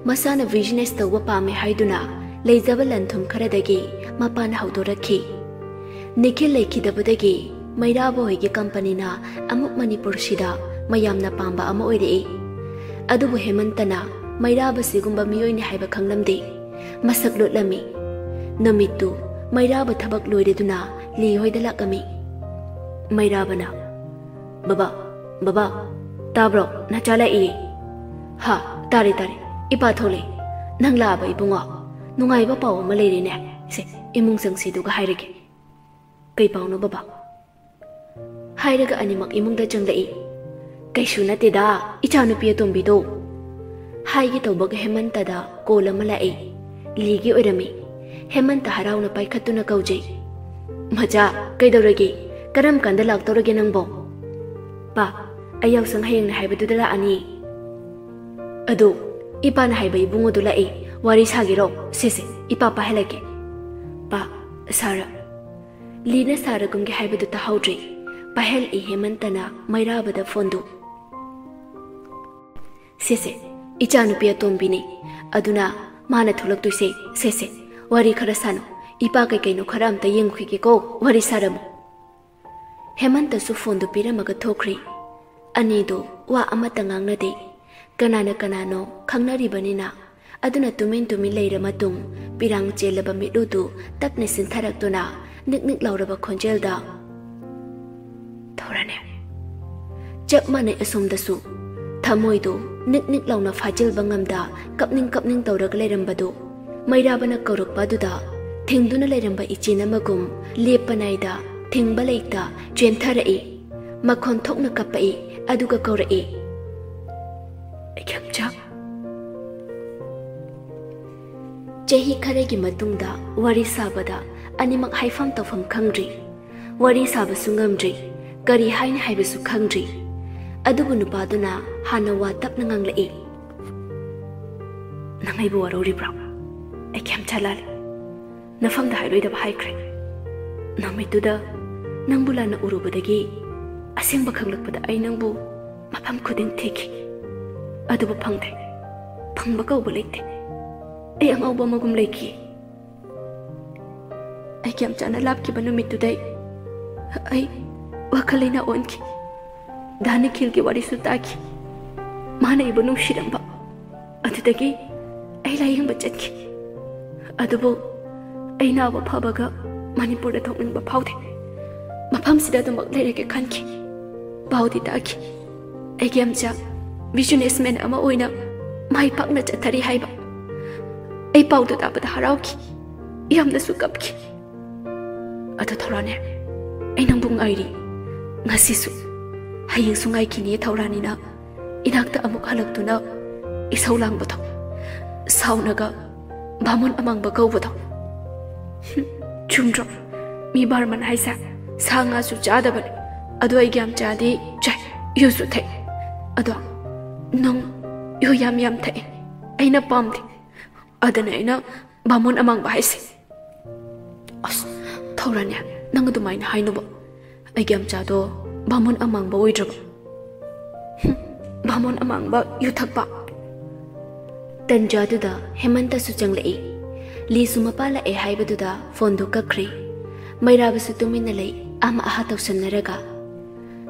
ꯃꯁꯥꯅ ꯕꯤꯖꯤꯅꯦꯁ ꯇꯧꯕ ꯄꯥꯝꯃꯦ ꯍꯥꯏꯗꯨꯅ ꯂꯩꯖꯕ ꯂꯟ ꯊꯨꯝ ꯈꯔꯗꯒꯤ ꯃꯄꯥꯅ ꯍꯧꯗꯣꯔꯛꯈꯤ꯫ ꯅꯤꯈꯤꯜ ꯂꯩꯈꯤꯗꯕꯗꯒꯤ ꯃꯩꯔꯥꯕ ꯍꯣꯏꯒꯤ ꯀꯝꯄꯅꯤꯅ ꯑꯃꯨꯛ ꯃꯅꯤꯄꯨꯔꯁꯤꯗ ꯃꯌꯥꯝꯅ ꯄꯥꯝꯕ ꯑꯃ ꯑꯣꯏꯔꯛꯏ꯫ ꯑꯗꯨꯕꯨ ꯍꯦꯃꯟꯇꯅ ꯃꯩꯔꯥꯕ ꯁꯤꯒꯨꯝꯕ ꯃꯤꯑꯣꯏꯅꯤ ꯍꯥꯏꯕ ꯈꯪꯂꯝꯗꯦ꯫ ꯃꯁꯛ ꯂꯣꯠꯂꯝꯃꯤ꯫ ꯅꯨꯃꯤꯠꯇꯨ ꯃꯩꯔꯥꯕ ꯊꯕꯛ ꯂꯣꯏꯔꯗꯨꯅ ꯂꯤ ꯍꯣꯏꯗ ꯂꯥꯛꯂꯝꯃꯤ꯫ ꯃꯩꯔꯥꯕꯅ, "ꯕꯕꯥ, ꯕꯕꯥ, ꯇꯥꯕ꯭ꯔꯣ? ꯅꯆꯥ ꯂꯥꯛꯏ꯫" "ꯍꯥ, ꯇꯥꯔꯦ, ꯇꯥꯔꯦ꯫ ꯏꯄꯥ ꯊꯣꯛꯂꯛꯑꯦ꯫ ꯅꯪ ꯂꯥꯛꯑꯕ ꯏꯕꯨꯡꯉꯣ? ꯅꯨꯡꯉꯥꯏꯕ ꯄꯥꯎ ꯑꯃ ꯂꯩꯔꯦꯅꯦ꯫ ꯁꯦ, ꯏꯃꯨꯡ ꯆꯪꯁꯦ ꯑꯗꯨꯒ ꯍꯥꯏꯔꯒꯦ꯫" "ꯀꯩ ꯄꯥꯎꯅꯣ ꯕꯕꯥ?" ꯍꯥꯏꯔꯒ ꯑꯅꯤꯃꯛ ꯏꯃꯨꯡꯗ ꯆꯪꯂꯛꯏ꯫ "ꯀꯩꯁꯨ ꯅꯠꯇꯦꯗ, ꯏꯆꯥꯅꯨꯄꯤ ꯑꯇꯣꯝꯕꯤꯗꯣ꯫" ꯍꯥꯏꯒꯦ ꯇꯧꯕꯒ ꯍꯦꯃꯟꯇꯗ ꯀꯣꯜ ꯑꯃ ꯂꯥꯛꯏ꯫ ꯂꯤꯒꯤ ꯑꯣꯏꯔꯝꯃꯤ꯫ ꯍꯦꯃꯟꯇ ꯍꯔꯥꯎꯅ ꯄꯥꯏꯈꯠꯇꯨꯅ ꯀꯧꯖꯩ꯫ "ꯃꯆꯥ, ꯀꯩꯗꯧꯔꯒꯦ? ꯀꯔꯝ ꯀꯥꯟꯗ ꯂꯥꯛꯇꯧꯔꯒꯦ ꯅꯪꯕꯣ?" "ꯄꯥ, ꯑꯩ ꯌꯥꯎꯁꯪ ꯍꯌꯦꯡꯅꯦ ꯍꯥꯏꯕꯗꯨꯗ ꯂꯥꯛꯑꯅꯤ꯫" "ꯑꯗꯣ, ꯏꯄꯥꯅ ꯍꯥꯏꯕ ꯏꯕꯨꯡꯉꯣꯗꯣ ꯂꯥꯛꯏ, ꯋꯥꯔꯤ ꯁꯥꯒꯦꯔꯣ? ꯁꯦ ꯁꯦ, ꯏꯄꯥ ꯄꯥꯏꯍꯜꯂꯛꯀꯦ꯫" "ꯄꯥ, ꯁꯥꯔ꯫" ꯂꯤꯅ ꯁꯥꯔꯒꯨꯝꯒꯦ ꯍꯥꯏꯕꯗꯨ ꯇꯥꯍꯧꯗ꯭ꯔꯦ꯫ ꯄꯥꯏꯍꯜꯂꯛꯏ ꯍꯦꯃꯟꯇꯅ ꯃꯩꯔꯥꯕꯗ ꯐꯣꯟꯗꯨ꯫ "ꯁꯦ ꯁꯦ, ꯏꯆꯥꯅꯨꯄꯤ ꯑꯇꯣꯝꯕꯤꯅꯤ꯫ ꯑꯗꯨꯅ ꯃꯥꯅ ꯊꯣꯛꯂꯛꯇꯣꯏꯁꯦ꯫ ꯁꯦ ꯁꯦ, ꯋꯥꯔꯤ ꯈꯔ ꯁꯥꯅꯨ꯫ ꯏꯄꯥ ꯀꯩ ꯀꯩꯅꯣ ꯈꯔ ꯑꯝꯇ ꯌꯦꯡꯉꯨꯈꯤꯒꯦꯀꯣ, ꯋꯥꯔꯤ ꯁꯥꯔꯝꯃꯨ꯫" ꯍꯦꯃꯟꯇꯁꯨ ꯐꯣꯟꯗꯨ ꯄꯤꯔꯝꯃꯒ ꯊꯣꯛꯈ꯭ꯔꯦ꯫ ꯑꯅꯤꯗꯨ ꯋꯥ ꯑꯃꯠꯇ ꯉꯥꯡꯅꯗꯦ꯫ ꯀꯅꯥꯅ ꯀꯅꯥꯅꯣ ꯈꯪꯅꯔꯤꯕꯅꯤꯅ ꯑꯗꯨꯅ ꯇꯨꯃꯤꯟ ꯇꯨꯃꯤꯟ ꯂꯩꯔ ꯃꯇꯨꯡ ꯄꯤꯔꯥꯡ ꯆꯦꯜꯂꯕ ꯃꯤꯠꯂꯨꯗꯨ ꯇꯞꯅ ꯁꯤꯟꯊꯔꯛꯇꯨꯅ ꯅꯤꯛ ꯅꯤꯛ ꯂꯥꯎꯔꯕ ꯈꯣꯟꯖꯦꯜꯗ, "ꯊꯧꯔꯥꯅꯦ!" ꯆꯞ ꯃꯥꯟꯅꯩ ꯑꯁꯣꯝꯗꯁꯨ꯫ ꯊꯃꯣꯏꯗꯨ ꯅꯤꯛ ꯅꯤꯛ ꯂꯥꯎꯅ ꯐꯥꯖꯤꯜꯕ ꯉꯝꯗ ꯀꯞꯅꯤꯡ ꯀꯞꯅꯤꯡ ꯇꯧꯔꯒ ꯂꯩꯔꯝꯕꯗꯨ ꯃꯩꯔꯥꯕꯅ ꯀꯧꯔꯛꯄ ꯑꯗꯨꯗ ꯊꯤꯡꯗꯨꯅ ꯂꯩꯔꯝꯕ ꯏꯆꯦꯟ ꯑꯃꯒꯨꯝ ꯂꯦꯞꯄ ꯅꯥꯏꯗ ꯊꯤꯡꯕ ꯂꯩꯇ ꯆꯦꯟꯊꯔꯛꯏ꯫ ꯃꯈꯣꯟ ꯊꯣꯛꯅ ꯀꯞꯄꯛꯏ, ꯑꯗꯨꯒ ꯀꯧꯔꯛꯏ, "ꯏꯈꯦꯝꯆꯥ!" ꯆꯍꯤ ꯈꯔꯒꯤ ꯃꯇꯨꯡꯗ ꯋꯥꯔꯤ ꯁꯥꯕꯗ ꯑꯅꯤꯃꯛ ꯍꯥꯏꯐꯝ ꯇꯧꯐꯝ ꯈꯪꯗ꯭ꯔꯤ꯫ ꯋꯥꯔꯤ ꯁꯥꯕꯁꯨ ꯉꯝꯗ꯭ꯔꯤ, ꯀꯔꯤ ꯍꯥꯏꯅꯤ ꯍꯥꯏꯕꯁꯨ ꯈꯪꯗ꯭ꯔꯤ꯫ ꯑꯗꯨꯕꯨ ꯅꯨꯄꯥꯗꯨꯅ ꯍꯥꯟꯅ ꯋꯥ ꯇꯞꯅ ꯉꯥꯡꯂꯛꯏ, "ꯅꯪ ꯑꯩꯕꯨ ꯋꯥꯔꯧꯔꯤꯕ꯭ꯔꯥ? ꯑꯩ ꯀꯩꯝꯇ ꯂꯥꯜꯂꯤ꯫ ꯅꯐꯝꯗ ꯍꯥꯏꯔꯣꯏꯗꯕ ꯍꯥꯏꯈ꯭ꯔꯦ꯫ ꯅꯨꯃꯤꯠꯇꯨꯗ ꯅꯪꯕꯨ ꯂꯥꯟꯅ ꯎꯔꯨꯕꯗꯒꯤ ꯑꯁꯦꯡꯕ ꯈꯪꯂꯛꯄꯗ ꯑꯩ ꯅꯪꯕꯨ ꯃꯐꯝ ꯈꯨꯗꯤꯡ ꯊꯤꯈꯤ꯫ ꯑꯗꯨꯕꯨ ꯐꯪꯗꯦ꯫ ꯐꯪꯕ ꯀꯧꯕ ꯂꯩꯇꯦ꯫ ꯑꯩ ꯑꯉꯥꯎꯕ ꯑꯃꯒꯨꯝ ꯂꯩꯈꯤ꯫ ꯑꯩ ꯀꯌꯥꯝ ꯆꯥꯅ ꯂꯥꯞꯈꯤꯕ ꯅꯨꯃꯤꯠꯇꯨꯗꯩ ꯑꯩ ꯋꯥꯈꯜ ꯂꯩꯅꯥ ꯑꯣꯟꯈꯤ꯫ ꯗꯥ ꯅꯤꯈꯤꯜꯒꯤ ꯋꯥꯔꯤꯁꯨ ꯇꯥꯈꯤ꯫ ꯃꯥꯅ ꯑꯩꯕꯨ ꯅꯨꯡꯁꯤꯔꯝꯕ꯫ ꯑꯗꯨꯗꯒꯤ ꯑꯩ ꯂꯥꯌꯦꯡꯕ ꯆꯠꯈꯤ꯫ ꯑꯗꯨꯕꯨ ꯑꯩ ꯅꯥꯕ ꯐꯕꯒ ꯃꯅꯤꯄꯨꯔꯗ ꯊꯣꯛꯅꯤꯡꯕ ꯐꯥꯎꯗꯦ꯫ ꯃꯐꯝꯁꯤꯗ ꯑꯗꯨꯃꯛ ꯂꯩꯔꯒꯦ ꯈꯟꯈꯤ꯫ ꯄꯥꯎꯗꯤ ꯇꯥꯈꯤ꯫ ꯑꯩꯒꯤ ꯑꯝꯆꯥ businessman ꯑꯃ ꯑꯣꯏꯅ ꯃꯥꯏ ꯄꯥꯛꯅ ꯆꯠꯊꯔꯤ ꯍꯥꯏꯕ꯫ ꯑꯩ ꯄꯥꯎꯗꯨ ꯇꯥꯕꯗ ꯍꯔꯥꯎꯈꯤ꯫ ꯌꯥꯝꯅꯁꯨ ꯀꯞꯈꯤ꯫ ꯑꯗꯨ ꯊꯧꯔꯥꯅꯦ, ꯑꯩ ꯅꯪꯕꯨ ꯉꯥꯏꯔꯤ꯫ ꯉꯁꯤꯁꯨ, ꯍꯌꯦꯡꯁꯨ ꯉꯥꯏꯈꯤꯅꯤ ꯊꯧꯔꯥꯅꯤꯅ ꯏꯅꯥꯛꯇ ꯑꯃꯨꯛ ꯍꯜꯂꯛꯇꯨꯅ ꯏꯁꯧ ꯂꯥꯡꯕꯗꯣ, ꯁꯥꯎꯅꯒ ꯕꯥꯃꯣꯟ ꯑꯃꯥꯡꯕ ꯀꯧꯕꯗꯣ꯫ ꯍꯨꯝ, ꯆꯨꯝꯗ꯭ꯔꯣ? ꯃꯤ ꯕꯥꯔꯃꯟ ꯍꯥꯏꯁꯦ ꯁꯥ ꯉꯥꯁꯨ ꯆꯥꯗꯕꯅꯤ꯫ ꯑꯗꯣ ꯑꯩ ꯒ꯭ꯌꯥꯟ ꯆꯥꯗꯦ, ꯆꯥꯏ, ꯌꯨꯁꯨ ꯊꯛꯏ꯫ ꯑꯗꯣ ꯅꯪ ꯌꯨ ꯌꯥꯝ ꯌꯥꯝ ꯊꯛꯏ꯫ ꯑꯩꯅ ꯄꯥꯝꯗꯦ꯫ ꯑꯗꯨꯅ ꯑꯩꯅ ꯕꯥꯃꯣꯟ ꯑꯃꯥꯡꯕ ꯍꯥꯏꯁꯦ꯫ ꯑꯁ, ꯊꯧꯔꯥꯅꯦ, ꯅꯪ ꯑꯗꯨꯃꯥꯏꯅ ꯍꯥꯏꯅꯨꯕ꯫ ꯑꯩꯒꯤ ꯑꯝꯆꯥꯗꯣ ꯕꯥꯃꯣꯟ ꯑꯃꯥꯡꯕ ꯑꯣꯏꯗ꯭ꯔꯕ? ꯍꯨꯝ, ꯕꯥꯃꯣꯟ ꯑꯃꯥꯡꯕ ꯌꯨ ꯊꯛꯄ? ꯇꯟꯖꯥꯗꯨꯗ ꯍꯦꯃꯟꯇꯁꯨ ꯆꯪꯂꯛꯏ꯫ ꯂꯤꯁꯨ ꯃꯄꯥ ꯂꯥꯛꯑꯦ ꯍꯥꯏꯕꯗꯨꯗ ꯐꯣꯟꯗꯨ ꯀꯛꯈ꯭ꯔꯦ꯫ ꯃꯩꯔꯥꯕꯁꯨ ꯇꯨꯃꯤꯟꯅ ꯂꯩ, ꯑꯃ ꯑꯍꯥ ꯇꯧꯁꯟꯅꯔꯒ꯫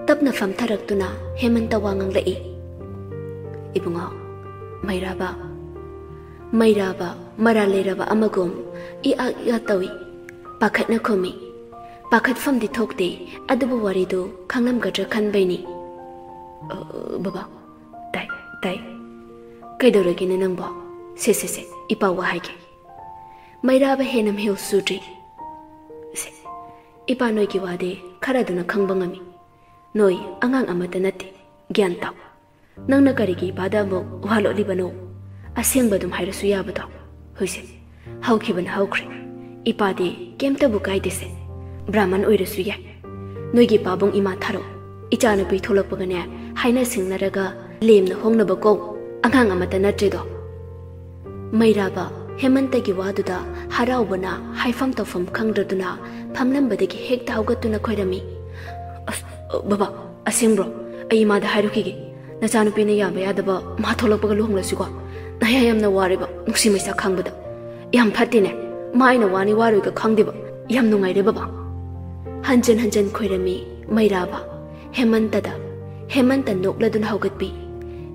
ꯇꯞꯅ ꯐꯝꯊꯔꯛꯇꯨꯅ ꯍꯦꯃꯟꯇ ꯋꯥ ꯉꯥꯡꯂꯛꯏ꯫ "ꯏꯕꯨꯡꯉꯣ, ꯃꯩꯔꯥꯕ, ꯃꯩꯔꯥꯕ ꯃꯔꯥꯜ ꯂꯩꯔꯕ ꯑꯃꯒꯨꯝ ꯏ ꯑꯥ ꯏ ꯑꯥ ꯇꯧꯏ꯫ ꯄꯥꯈꯠꯅ ꯈꯨꯝꯃꯤ꯫ ꯄꯥꯈꯠꯐꯝꯗꯤ ꯊꯣꯛꯇꯦ, ꯑꯗꯨꯕꯨ ꯋꯥꯔꯤꯗꯨ ꯈꯪꯂꯝꯒꯗ꯭ꯔꯥ ꯈꯟꯕꯩꯅꯤ꯫ "ꯑ, ꯕꯕꯥ, ꯇꯥꯏ, ꯇꯥꯏ꯫ ꯀꯩꯗꯧꯔꯒꯦꯅꯦ ꯅꯪꯕꯣ? ꯁꯦ, ꯁꯦ, ꯁꯦ, ꯏꯄꯥ ꯋꯥ ꯍꯥꯏꯒꯦ꯫" ꯃꯩꯔꯥꯕ ꯍꯦꯟꯅ ꯃꯍꯦꯎ ꯁꯨꯗ꯭ꯔꯤ꯫ "ꯁꯦ, ꯏꯄꯥ, ꯅꯣꯏꯒꯤ ꯋꯥꯗꯤ ꯈꯔꯗꯨꯅ ꯈꯪꯕ ꯉꯝꯃꯤ꯫ ꯅꯣꯏ ꯑꯉꯥꯡ ꯑꯃꯠꯇ ꯅꯠꯇꯦ, ꯒ꯭ꯌꯥꯟ ꯇꯥꯎ꯫ ꯅꯪꯅ ꯀꯔꯤꯒꯤ ꯏꯄꯥꯗ ꯑꯃꯨꯛ ꯋꯥ ꯂꯣꯠꯂꯤꯕꯅꯣ? ꯑꯁꯦꯡꯕ ꯑꯗꯨꯝ ꯍꯥꯏꯔꯁꯨ ꯌꯥꯕꯗꯣ꯫" "ꯍꯣꯏꯁꯦ, ꯍꯧꯈꯤꯕꯅ ꯍꯧꯈ꯭ꯔꯦ꯫ ꯏꯄꯥꯗꯤ ꯀꯩꯝꯇꯕꯨ ꯀꯥꯏꯗꯦꯁꯦ꯫ ꯕ꯭ꯔꯥꯍꯃꯟ ꯑꯣꯏꯔꯁꯨ ꯌꯥꯏ꯫ ꯅꯣꯏꯒꯤ ꯄꯥꯕꯨꯡ ꯏꯃꯥ ꯊꯥꯔꯛꯑꯣ꯫ ꯏꯆꯥꯅꯨꯄꯤ ꯊꯣꯛꯂꯛꯄꯒꯅꯦ, ꯍꯥꯏꯅ ꯁꯤꯡꯅꯔꯒ ꯂꯦꯝꯅ ꯍꯣꯡꯅꯕ ꯀꯧ꯫ ꯑꯉꯥꯡ ꯑꯃꯠꯇ ꯅꯠꯇ꯭ꯔꯦꯗꯣ꯫" ꯃꯩꯔꯥꯕ ꯍꯦꯃꯟꯇꯒꯤ ꯋꯥꯗꯨꯗ ꯍꯔꯥꯎꯕꯅ ꯍꯥꯏꯐꯝ ꯇꯧꯐꯝ ꯈꯪꯗ꯭ꯔꯗꯨꯅ ꯐꯝꯂꯝꯕꯗꯒꯤ ꯍꯦꯛꯇ ꯍꯧꯒꯠꯇꯨꯅ ꯈꯣꯏꯔꯝꯃꯤ꯫ "ꯑꯁ, ꯕꯕꯥ, ꯑꯁꯦꯡꯕ꯭ꯔꯣ? ꯑꯩ ꯏꯃꯥꯗ ꯍꯥꯏꯔꯨꯈꯤꯒꯦ꯫ ꯅꯆꯥꯅꯨꯄꯤꯅ ꯌꯥꯕ ꯌꯥꯗꯕ ꯃꯥ ꯊꯣꯛꯂꯛꯄꯒ ꯂꯨꯍꯣꯡꯂꯁꯤꯀꯣ꯫ ꯅꯌꯥ ꯌꯥꯝꯅ ꯋꯥꯔꯦꯕ ꯅꯨꯡꯁꯤ ꯃꯩꯁꯥ ꯈꯥꯡꯕꯗ꯫ ꯌꯥꯝ ꯐꯠꯇꯦꯅꯦ꯫ ꯃꯥ ꯑꯩꯅ ꯋꯥꯅꯤ ꯋꯥꯔꯣꯏꯒ ꯈꯪꯗꯦꯕ꯫ ꯌꯥꯝ ꯅꯨꯡꯉꯥꯏꯔꯦ ꯕꯕꯥ꯫" ꯍꯟꯖꯟ ꯍꯟꯖꯟ ꯈꯣꯏꯔꯝꯃꯤ ꯃꯩꯔꯥꯕ ꯍꯦꯃꯟꯇꯗ꯫ ꯍꯦꯃꯟꯇ ꯅꯣꯛꯂꯗꯨꯅ ꯍꯧꯒꯠꯄꯤ꯫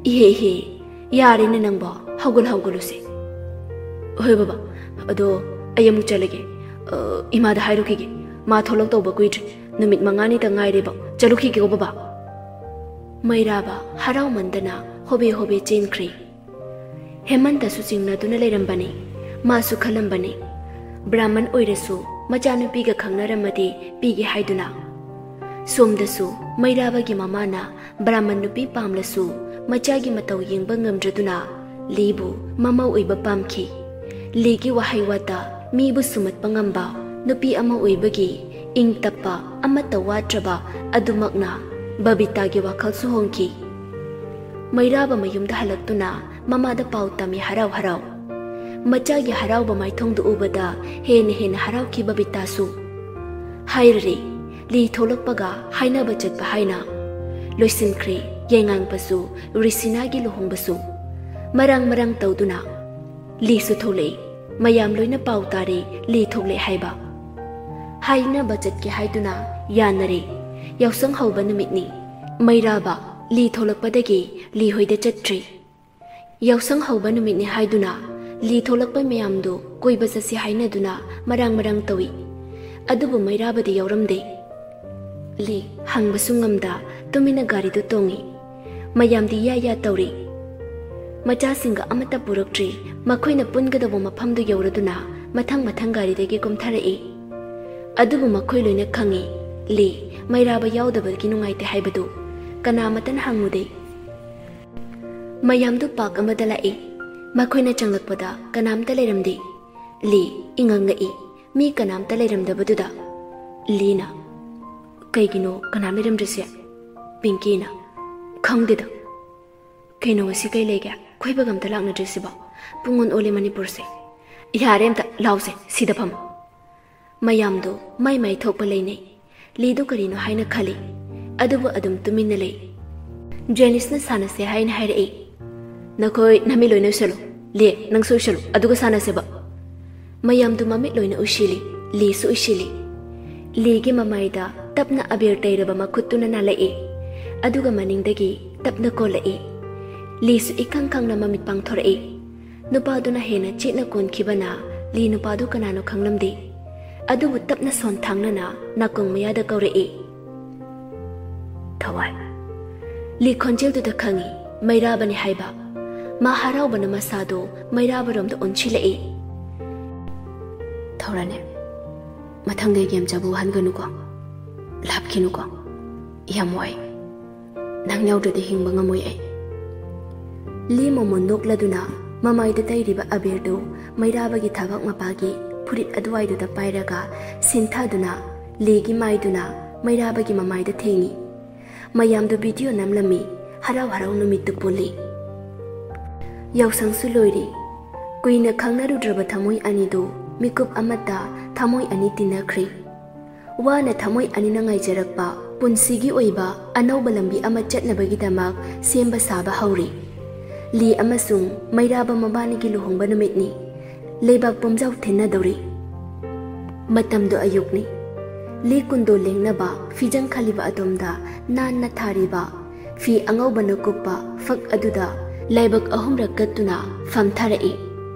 "ꯏꯍꯦ, ꯏꯍꯦ, ꯌꯥꯔꯦꯅꯦ ꯅꯪꯕꯣ, ꯍꯧꯒꯠ, ꯍꯧꯒꯠꯂꯨꯁꯦ꯫" "ꯍꯣꯏ ꯕꯕꯥ, ꯑꯗꯣ ꯑꯩ ꯑꯃꯨꯛ ꯆꯠꯂꯒꯦ꯫ ꯑ, ꯏꯃꯥꯗ ꯍꯥꯏꯔꯨꯈꯤꯒꯦ꯫ ꯃꯥ ꯊꯣꯛꯂꯛꯇꯧꯕ ꯀꯨꯏꯗ꯭ꯔꯦ꯫ ꯅꯨꯃꯤꯠ ꯃꯉꯥꯅꯤꯇ ꯉꯥꯏꯔꯦꯕ꯫ ꯆꯠꯂꯨꯈꯤꯒꯦꯀꯣ ꯕꯕꯥ꯫" ꯃꯩꯔꯥꯕ ꯍꯔꯥꯎꯃꯟꯗꯅ ꯍꯣꯕꯦ ꯍꯣꯕꯦ ꯆꯦꯟꯈ꯭ꯔꯦ꯫ ꯍꯦꯃꯟꯇꯁꯨ ꯆꯤꯡꯅꯗꯨꯅ ꯂꯩꯔꯝꯕꯅꯤ꯫ ꯃꯥꯁꯨ ꯈꯜꯂꯝꯕꯅꯤ, ꯕ꯭ꯔꯥꯍꯃꯟ ꯑꯣꯏꯔꯁꯨ ꯃꯆꯥꯅꯨꯄꯤꯒ ꯈꯪꯅꯔꯝꯃꯗꯤ ꯄꯤꯒꯦ ꯍꯥꯏꯗꯨꯅ꯫ ꯁꯣꯝꯗꯁꯨ ꯃꯩꯔꯥꯕꯒꯤ ꯃꯃꯥꯅ ꯕ꯭ꯔꯥꯍꯃꯟ ꯅꯨꯄꯤ ꯄꯥꯝꯂꯁꯨ ꯃꯆꯥꯒꯤ ꯃꯇꯧ ꯌꯦꯡꯕ ꯉꯝꯗ꯭ꯔꯗꯨꯅ ꯂꯤꯕꯨ ꯃꯃꯧ ꯑꯣꯏꯕ ꯄꯥꯝꯈꯤ꯫ ꯂꯤꯒꯤ ꯋꯥꯍꯩ ꯋꯥꯇ ꯃꯤꯕꯨ ꯁꯨꯝꯍꯠꯄ ꯉꯝꯕ ꯅꯨꯄꯤ ꯑꯃ ꯑꯣꯏꯕꯒꯤ ꯏꯪ ꯇꯞꯄ ꯑꯃꯠꯇ ꯋꯥꯠꯇ꯭ꯔꯕ ꯑꯗꯨꯃꯛꯅ ꯕꯕꯤꯇꯥꯒꯤ ꯋꯥꯈꯜꯁꯨ ꯍꯣꯡꯈꯤ꯫ ꯃꯩꯔꯥꯕ ꯃꯌꯨꯝꯗ ꯍꯜꯂꯛꯇꯨꯅ ꯃꯃꯥꯗ ꯄꯥꯎ ꯇꯝꯃꯤ ꯍꯔꯥꯎ ꯍꯔꯥꯎ꯫ ꯃꯆꯥꯒꯤ ꯍꯔꯥꯎꯕ ꯃꯥꯏꯊꯣꯡꯗꯨ ꯎꯕꯗ ꯍꯦꯟꯅ ꯍꯦꯟꯅ ꯍꯔꯥꯎꯈꯤ ꯕꯕꯤꯇꯥꯁꯨ꯫ ꯍꯥꯏꯔꯔꯦ, ꯂꯤ ꯊꯣꯛꯂꯛꯄꯒ ꯍꯥꯏꯅꯕ ꯆꯠꯄ ꯍꯥꯏꯅ ꯂꯣꯏꯁꯤꯟꯈ꯭ꯔꯦ꯫ ꯌꯥꯏꯉꯪꯕꯁꯨ ꯔꯤꯁꯤꯅꯥꯒꯤ ꯂꯨꯍꯣꯡꯕꯁꯨ ꯃꯔꯥꯡ ꯃꯔꯥꯡ ꯇꯧꯗꯨꯅ ꯂꯤꯁꯨ ꯊꯣꯛꯂꯛꯏ꯫ ꯃꯌꯥꯝ ꯂꯣꯏꯅ ꯄꯥꯎ ꯇꯥꯔꯦ ꯂꯤ ꯊꯣꯛꯂꯛꯑꯦ ꯍꯥꯏꯕ꯫ ꯍꯥꯏꯅꯕ ꯆꯠꯀꯦ ꯍꯥꯏꯗꯨꯅ ꯌꯥꯅꯔꯦ꯫ ꯌꯥꯎꯁꯪ ꯍꯧꯕ ꯅꯨꯃꯤꯠꯅꯤ꯫ ꯃꯩꯔꯥꯕ ꯂꯤ ꯊꯣꯛꯂꯛꯄꯗꯒꯤ ꯂꯤ ꯍꯣꯏꯗ ꯆꯠꯇ꯭ꯔꯤ꯫ ꯌꯥꯎꯁꯪ ꯍꯧꯕ ꯅꯨꯃꯤꯠꯅꯤ ꯍꯥꯏꯗꯨꯅ ꯂꯤ ꯊꯣꯛꯂꯛꯄ ꯃꯌꯥꯝꯗꯨ ꯀꯣꯏꯕ ꯆꯠꯁꯤ ꯍꯥꯏꯅꯗꯨꯅ ꯃꯔꯥꯡ ꯃꯔꯥꯡ ꯇꯧꯏ꯫ ꯑꯗꯨꯕꯨ ꯃꯩꯔꯥꯕꯗꯤ ꯌꯥꯎꯔꯝꯗꯦ꯫ ꯂꯤ ꯍꯪꯕꯁꯨ ꯉꯝꯗ ꯇꯨꯃꯤꯟꯅ ꯒꯥꯔꯤꯗꯨ ꯇꯣꯡꯏ꯫ ꯃꯌꯥꯝꯗꯤ ꯌꯥ ꯌꯥ ꯇꯧꯔꯤ꯫ ꯃꯆꯥꯁꯤꯡꯒ ꯑꯃꯠꯇ ꯄꯨꯔꯛꯇ꯭ꯔꯤ꯫ ꯃꯈꯣꯏꯅ ꯄꯨꯟꯒꯗꯧꯕ ꯃꯐꯝꯗꯨ ꯌꯧꯔꯗꯨꯅ ꯃꯊꯪ ꯃꯊꯪ ꯒꯥꯔꯤꯗꯒꯤ ꯀꯨꯝꯊꯔꯛꯏ꯫ ꯑꯗꯨꯕꯨ ꯃꯈꯣꯏ ꯂꯣꯏꯅ ꯈꯪꯏ, ꯂꯤ ꯃꯩꯔꯥꯕ ꯌꯥꯎꯗꯕꯒꯤ ꯅꯨꯡꯉꯥꯏꯇꯦ ꯍꯥꯏꯕꯗꯨ꯫ ꯀꯅꯥꯃꯠꯇꯅ ꯍꯪꯉꯨꯗꯦ꯫ ꯃꯌꯥꯝꯗꯨ ꯄꯥꯛ ꯑꯃꯗ ꯂꯥꯛꯏ꯫ ꯃꯈꯣꯏꯅ ꯆꯪꯂꯛꯄꯗ ꯀꯅꯥꯝꯇ ꯂꯩꯔꯝꯗꯦ꯫ ꯂꯤ ꯏꯉꯛ ꯉꯛꯏ꯫ ꯃꯤ ꯀꯅꯥꯝꯇ ꯂꯩꯔꯝꯗꯕꯗꯨꯗ ꯂꯤꯅ, "ꯀꯩꯒꯤꯅꯣ ꯀꯅꯥꯝ ꯂꯩꯔꯝꯗ꯭ꯔꯤꯁꯦ?" ꯄꯤꯡꯀꯤꯅ, "ꯈꯪꯗꯦꯗ꯫ ꯀꯩꯅꯣ ꯉꯁꯤ ꯀꯩ ꯂꯩꯒꯦ? ꯀꯣꯏꯕꯒ ꯑꯝꯇ ꯂꯥꯛꯅꯗ꯭ꯔꯤꯁꯤꯕꯣ? ꯄꯨꯡ ꯑꯣꯟ ꯑꯣꯜꯂꯦ ꯃꯅꯤꯄꯨꯔꯁꯦ꯫ ꯌꯥꯔꯦ ꯑꯝꯇ ꯂꯥꯎꯁꯦ, ꯁꯤꯗ ꯐꯝ꯫" ꯃꯌꯥꯝꯗꯣ ꯃꯥꯏ ꯃꯥꯏ ꯊꯣꯛꯄ ꯂꯩꯅꯩ꯫ ꯂꯤꯗꯨ ꯀꯔꯤꯅꯣ ꯍꯥꯏꯅ ꯈꯜꯂꯤ, ꯑꯗꯨꯕꯨ ꯑꯗꯨꯝ ꯇꯨꯃꯤꯟꯅ ꯂꯩ꯫ ꯖꯦꯅꯤꯁꯅ ꯁꯥꯟꯅꯁꯦ ꯍꯥꯏꯅ ꯍꯥꯏꯔꯛꯏ꯫ "ꯅꯈꯣꯏ ꯅꯃꯤꯠ ꯂꯣꯏꯅ ꯎꯁꯜꯂꯨ꯫ ꯂꯤ, ꯅꯪꯁꯨ ꯎꯁꯜꯂꯨ, ꯑꯗꯨꯒ ꯁꯥꯟꯅꯁꯦꯕ꯫" ꯃꯌꯥꯝꯗꯨ ꯃꯃꯤꯠ ꯂꯣꯏꯅ ꯎꯏꯁꯤꯜꯂꯤ, ꯂꯤꯁꯨ ꯎꯏꯁꯤꯜꯂꯤ꯫ ꯂꯤꯒꯤ ꯃꯃꯥꯏꯗ ꯇꯞꯅ ꯑꯕꯦꯔ ꯇꯩꯔꯕ ꯃꯈꯨꯠꯇꯨꯅ ꯅꯥꯜꯂꯛꯏ, ꯑꯗꯨꯒ ꯃꯅꯤꯡꯗꯒꯤ ꯇꯞꯅ ꯀꯣꯜꯂꯛꯏ꯫ ꯂꯤꯁꯨ ꯏꯈꯪ ꯈꯪꯅ ꯃꯃꯤꯠ ꯄꯥꯡꯊꯣꯔꯛꯏ꯫ ꯅꯨꯄꯥꯗꯨꯅ ꯍꯦꯟꯅ ꯆꯦꯠꯅ ꯀꯣꯟꯈꯤꯕꯅ ꯂꯤ ꯅꯨꯄꯥꯗꯨ ꯀꯅꯥꯅꯣ ꯈꯪꯂꯝꯗꯦ꯫ ꯑꯗꯨꯕꯨ ꯇꯞꯅ ꯁꯣꯟ ꯊꯥꯡꯅꯅ ꯅꯥꯀꯣꯡ ꯃꯌꯥꯗ ꯀꯧꯔꯛꯏ꯫ "ꯊꯋꯥꯏ꯫" ꯂꯤ ꯈꯣꯟꯖꯦꯜꯗꯨꯗ ꯈꯪꯏ, ꯃꯩꯔꯥꯕꯅꯤ ꯍꯥꯏꯕ꯫ ꯃꯥ ꯍꯔꯥꯎꯕꯅ ꯃꯁꯥꯗꯨ ꯃꯩꯔꯥꯕꯔꯣꯝꯗ ꯑꯣꯟꯁꯤꯜꯂꯛꯏ꯫ "ꯊꯧꯔꯥꯅꯦ, ꯃꯊꯪꯗꯩ ꯒꯦꯝ ꯆꯥꯕ ꯎꯍꯟꯒꯅꯨꯀꯣ꯫ ꯂꯥꯞꯈꯤꯅꯨꯀꯣ꯫ ꯌꯥꯝ ꯋꯥꯏ꯫ ꯅꯪ ꯌꯥꯎꯗ꯭ꯔꯗꯤ ꯍꯤꯡꯕ ꯉꯝꯃꯣꯏ ꯑꯩ꯫" ꯂꯤ ꯃꯣꯃꯣꯟ ꯅꯣꯛꯂꯗꯨꯅ ꯃꯃꯥꯏꯗ ꯇꯩꯔꯤꯕ ꯑꯕꯦꯔꯗꯨ ꯃꯩꯔꯥꯕꯒꯤ ꯊꯕꯥꯛ ꯃꯄꯥꯒꯤ ꯐꯨꯔꯤꯠ ꯑꯗꯨꯋꯥꯏꯗꯨꯗ ꯄꯥꯏꯔꯒ ꯁꯤꯟꯊꯗꯨꯅ ꯂꯤꯒꯤ ꯃꯥꯏꯗꯨꯅ ꯃꯩꯔꯥꯕꯒꯤ ꯃꯃꯥꯏꯗ ꯊꯦꯡꯏ꯫ ꯃꯌꯥꯝꯗꯨ ꯚꯤꯗꯤꯑꯣ ꯅꯝꯂꯝꯃꯤ꯫ ꯍꯔꯥꯎ ꯍꯔꯥꯎ ꯅꯨꯃꯤꯠꯇꯨ ꯄꯨꯜꯂꯤ꯫ ꯌꯥꯎꯁꯪꯁꯨ ꯂꯣꯏꯔꯤ꯫ ꯀꯨꯏꯅ ꯈꯪꯅꯔꯨꯗ꯭ꯔꯕ ꯊꯃꯣꯏ ꯑꯅꯤꯗꯨ ꯃꯤꯀꯨꯞ ꯑꯃꯠꯇ ꯊꯃꯣꯏ ꯑꯅꯤ ꯇꯤꯟꯅꯈ꯭ꯔꯦ꯫ ꯋꯥꯅ ꯊꯃꯣꯏ ꯑꯅꯤꯅ ꯉꯥꯏꯖꯔꯛꯄ ꯄꯨꯟꯁꯤꯒꯤ ꯑꯣꯏꯕ ꯑꯅꯧꯕ ꯂꯝꯕꯤ ꯑꯃ ꯆꯠꯅꯕꯒꯤꯗꯃꯛ ꯁꯦꯝꯕ ꯁꯥꯕ ꯍꯧꯔꯤ꯫ ꯂꯤ ꯑꯃꯁꯨꯡ ꯃꯩꯔꯥꯕ ꯃꯕꯥꯅꯤꯒꯤ ꯂꯨꯍꯣꯡꯕ ꯅꯨꯃꯤꯠꯅꯤ꯫ ꯂꯩꯕꯥꯛ ꯄꯨꯝꯖꯥꯎ ꯊꯤꯟꯅꯗꯧꯔꯤ꯫ ꯃꯇꯝꯗꯨ ꯑꯌꯨꯛꯅꯤ꯫ ꯂꯤ ꯀꯨꯟꯗꯣ ꯂꯦꯡꯅꯕ ꯐꯤꯖꯪ ꯈꯜꯂꯤꯕ ꯑꯗꯣꯝꯗ ꯅꯥꯟꯅ ꯊꯥꯔꯤꯕ ꯐꯤ ꯑꯉꯧꯕꯅ ꯀꯨꯞꯄ ꯐꯛ ꯑꯗꯨꯗ ꯂꯥꯏꯕꯛ ꯑꯍꯨꯝꯔꯛ ꯀꯠꯇꯨꯅ ꯐꯝꯊꯔꯛꯏ꯫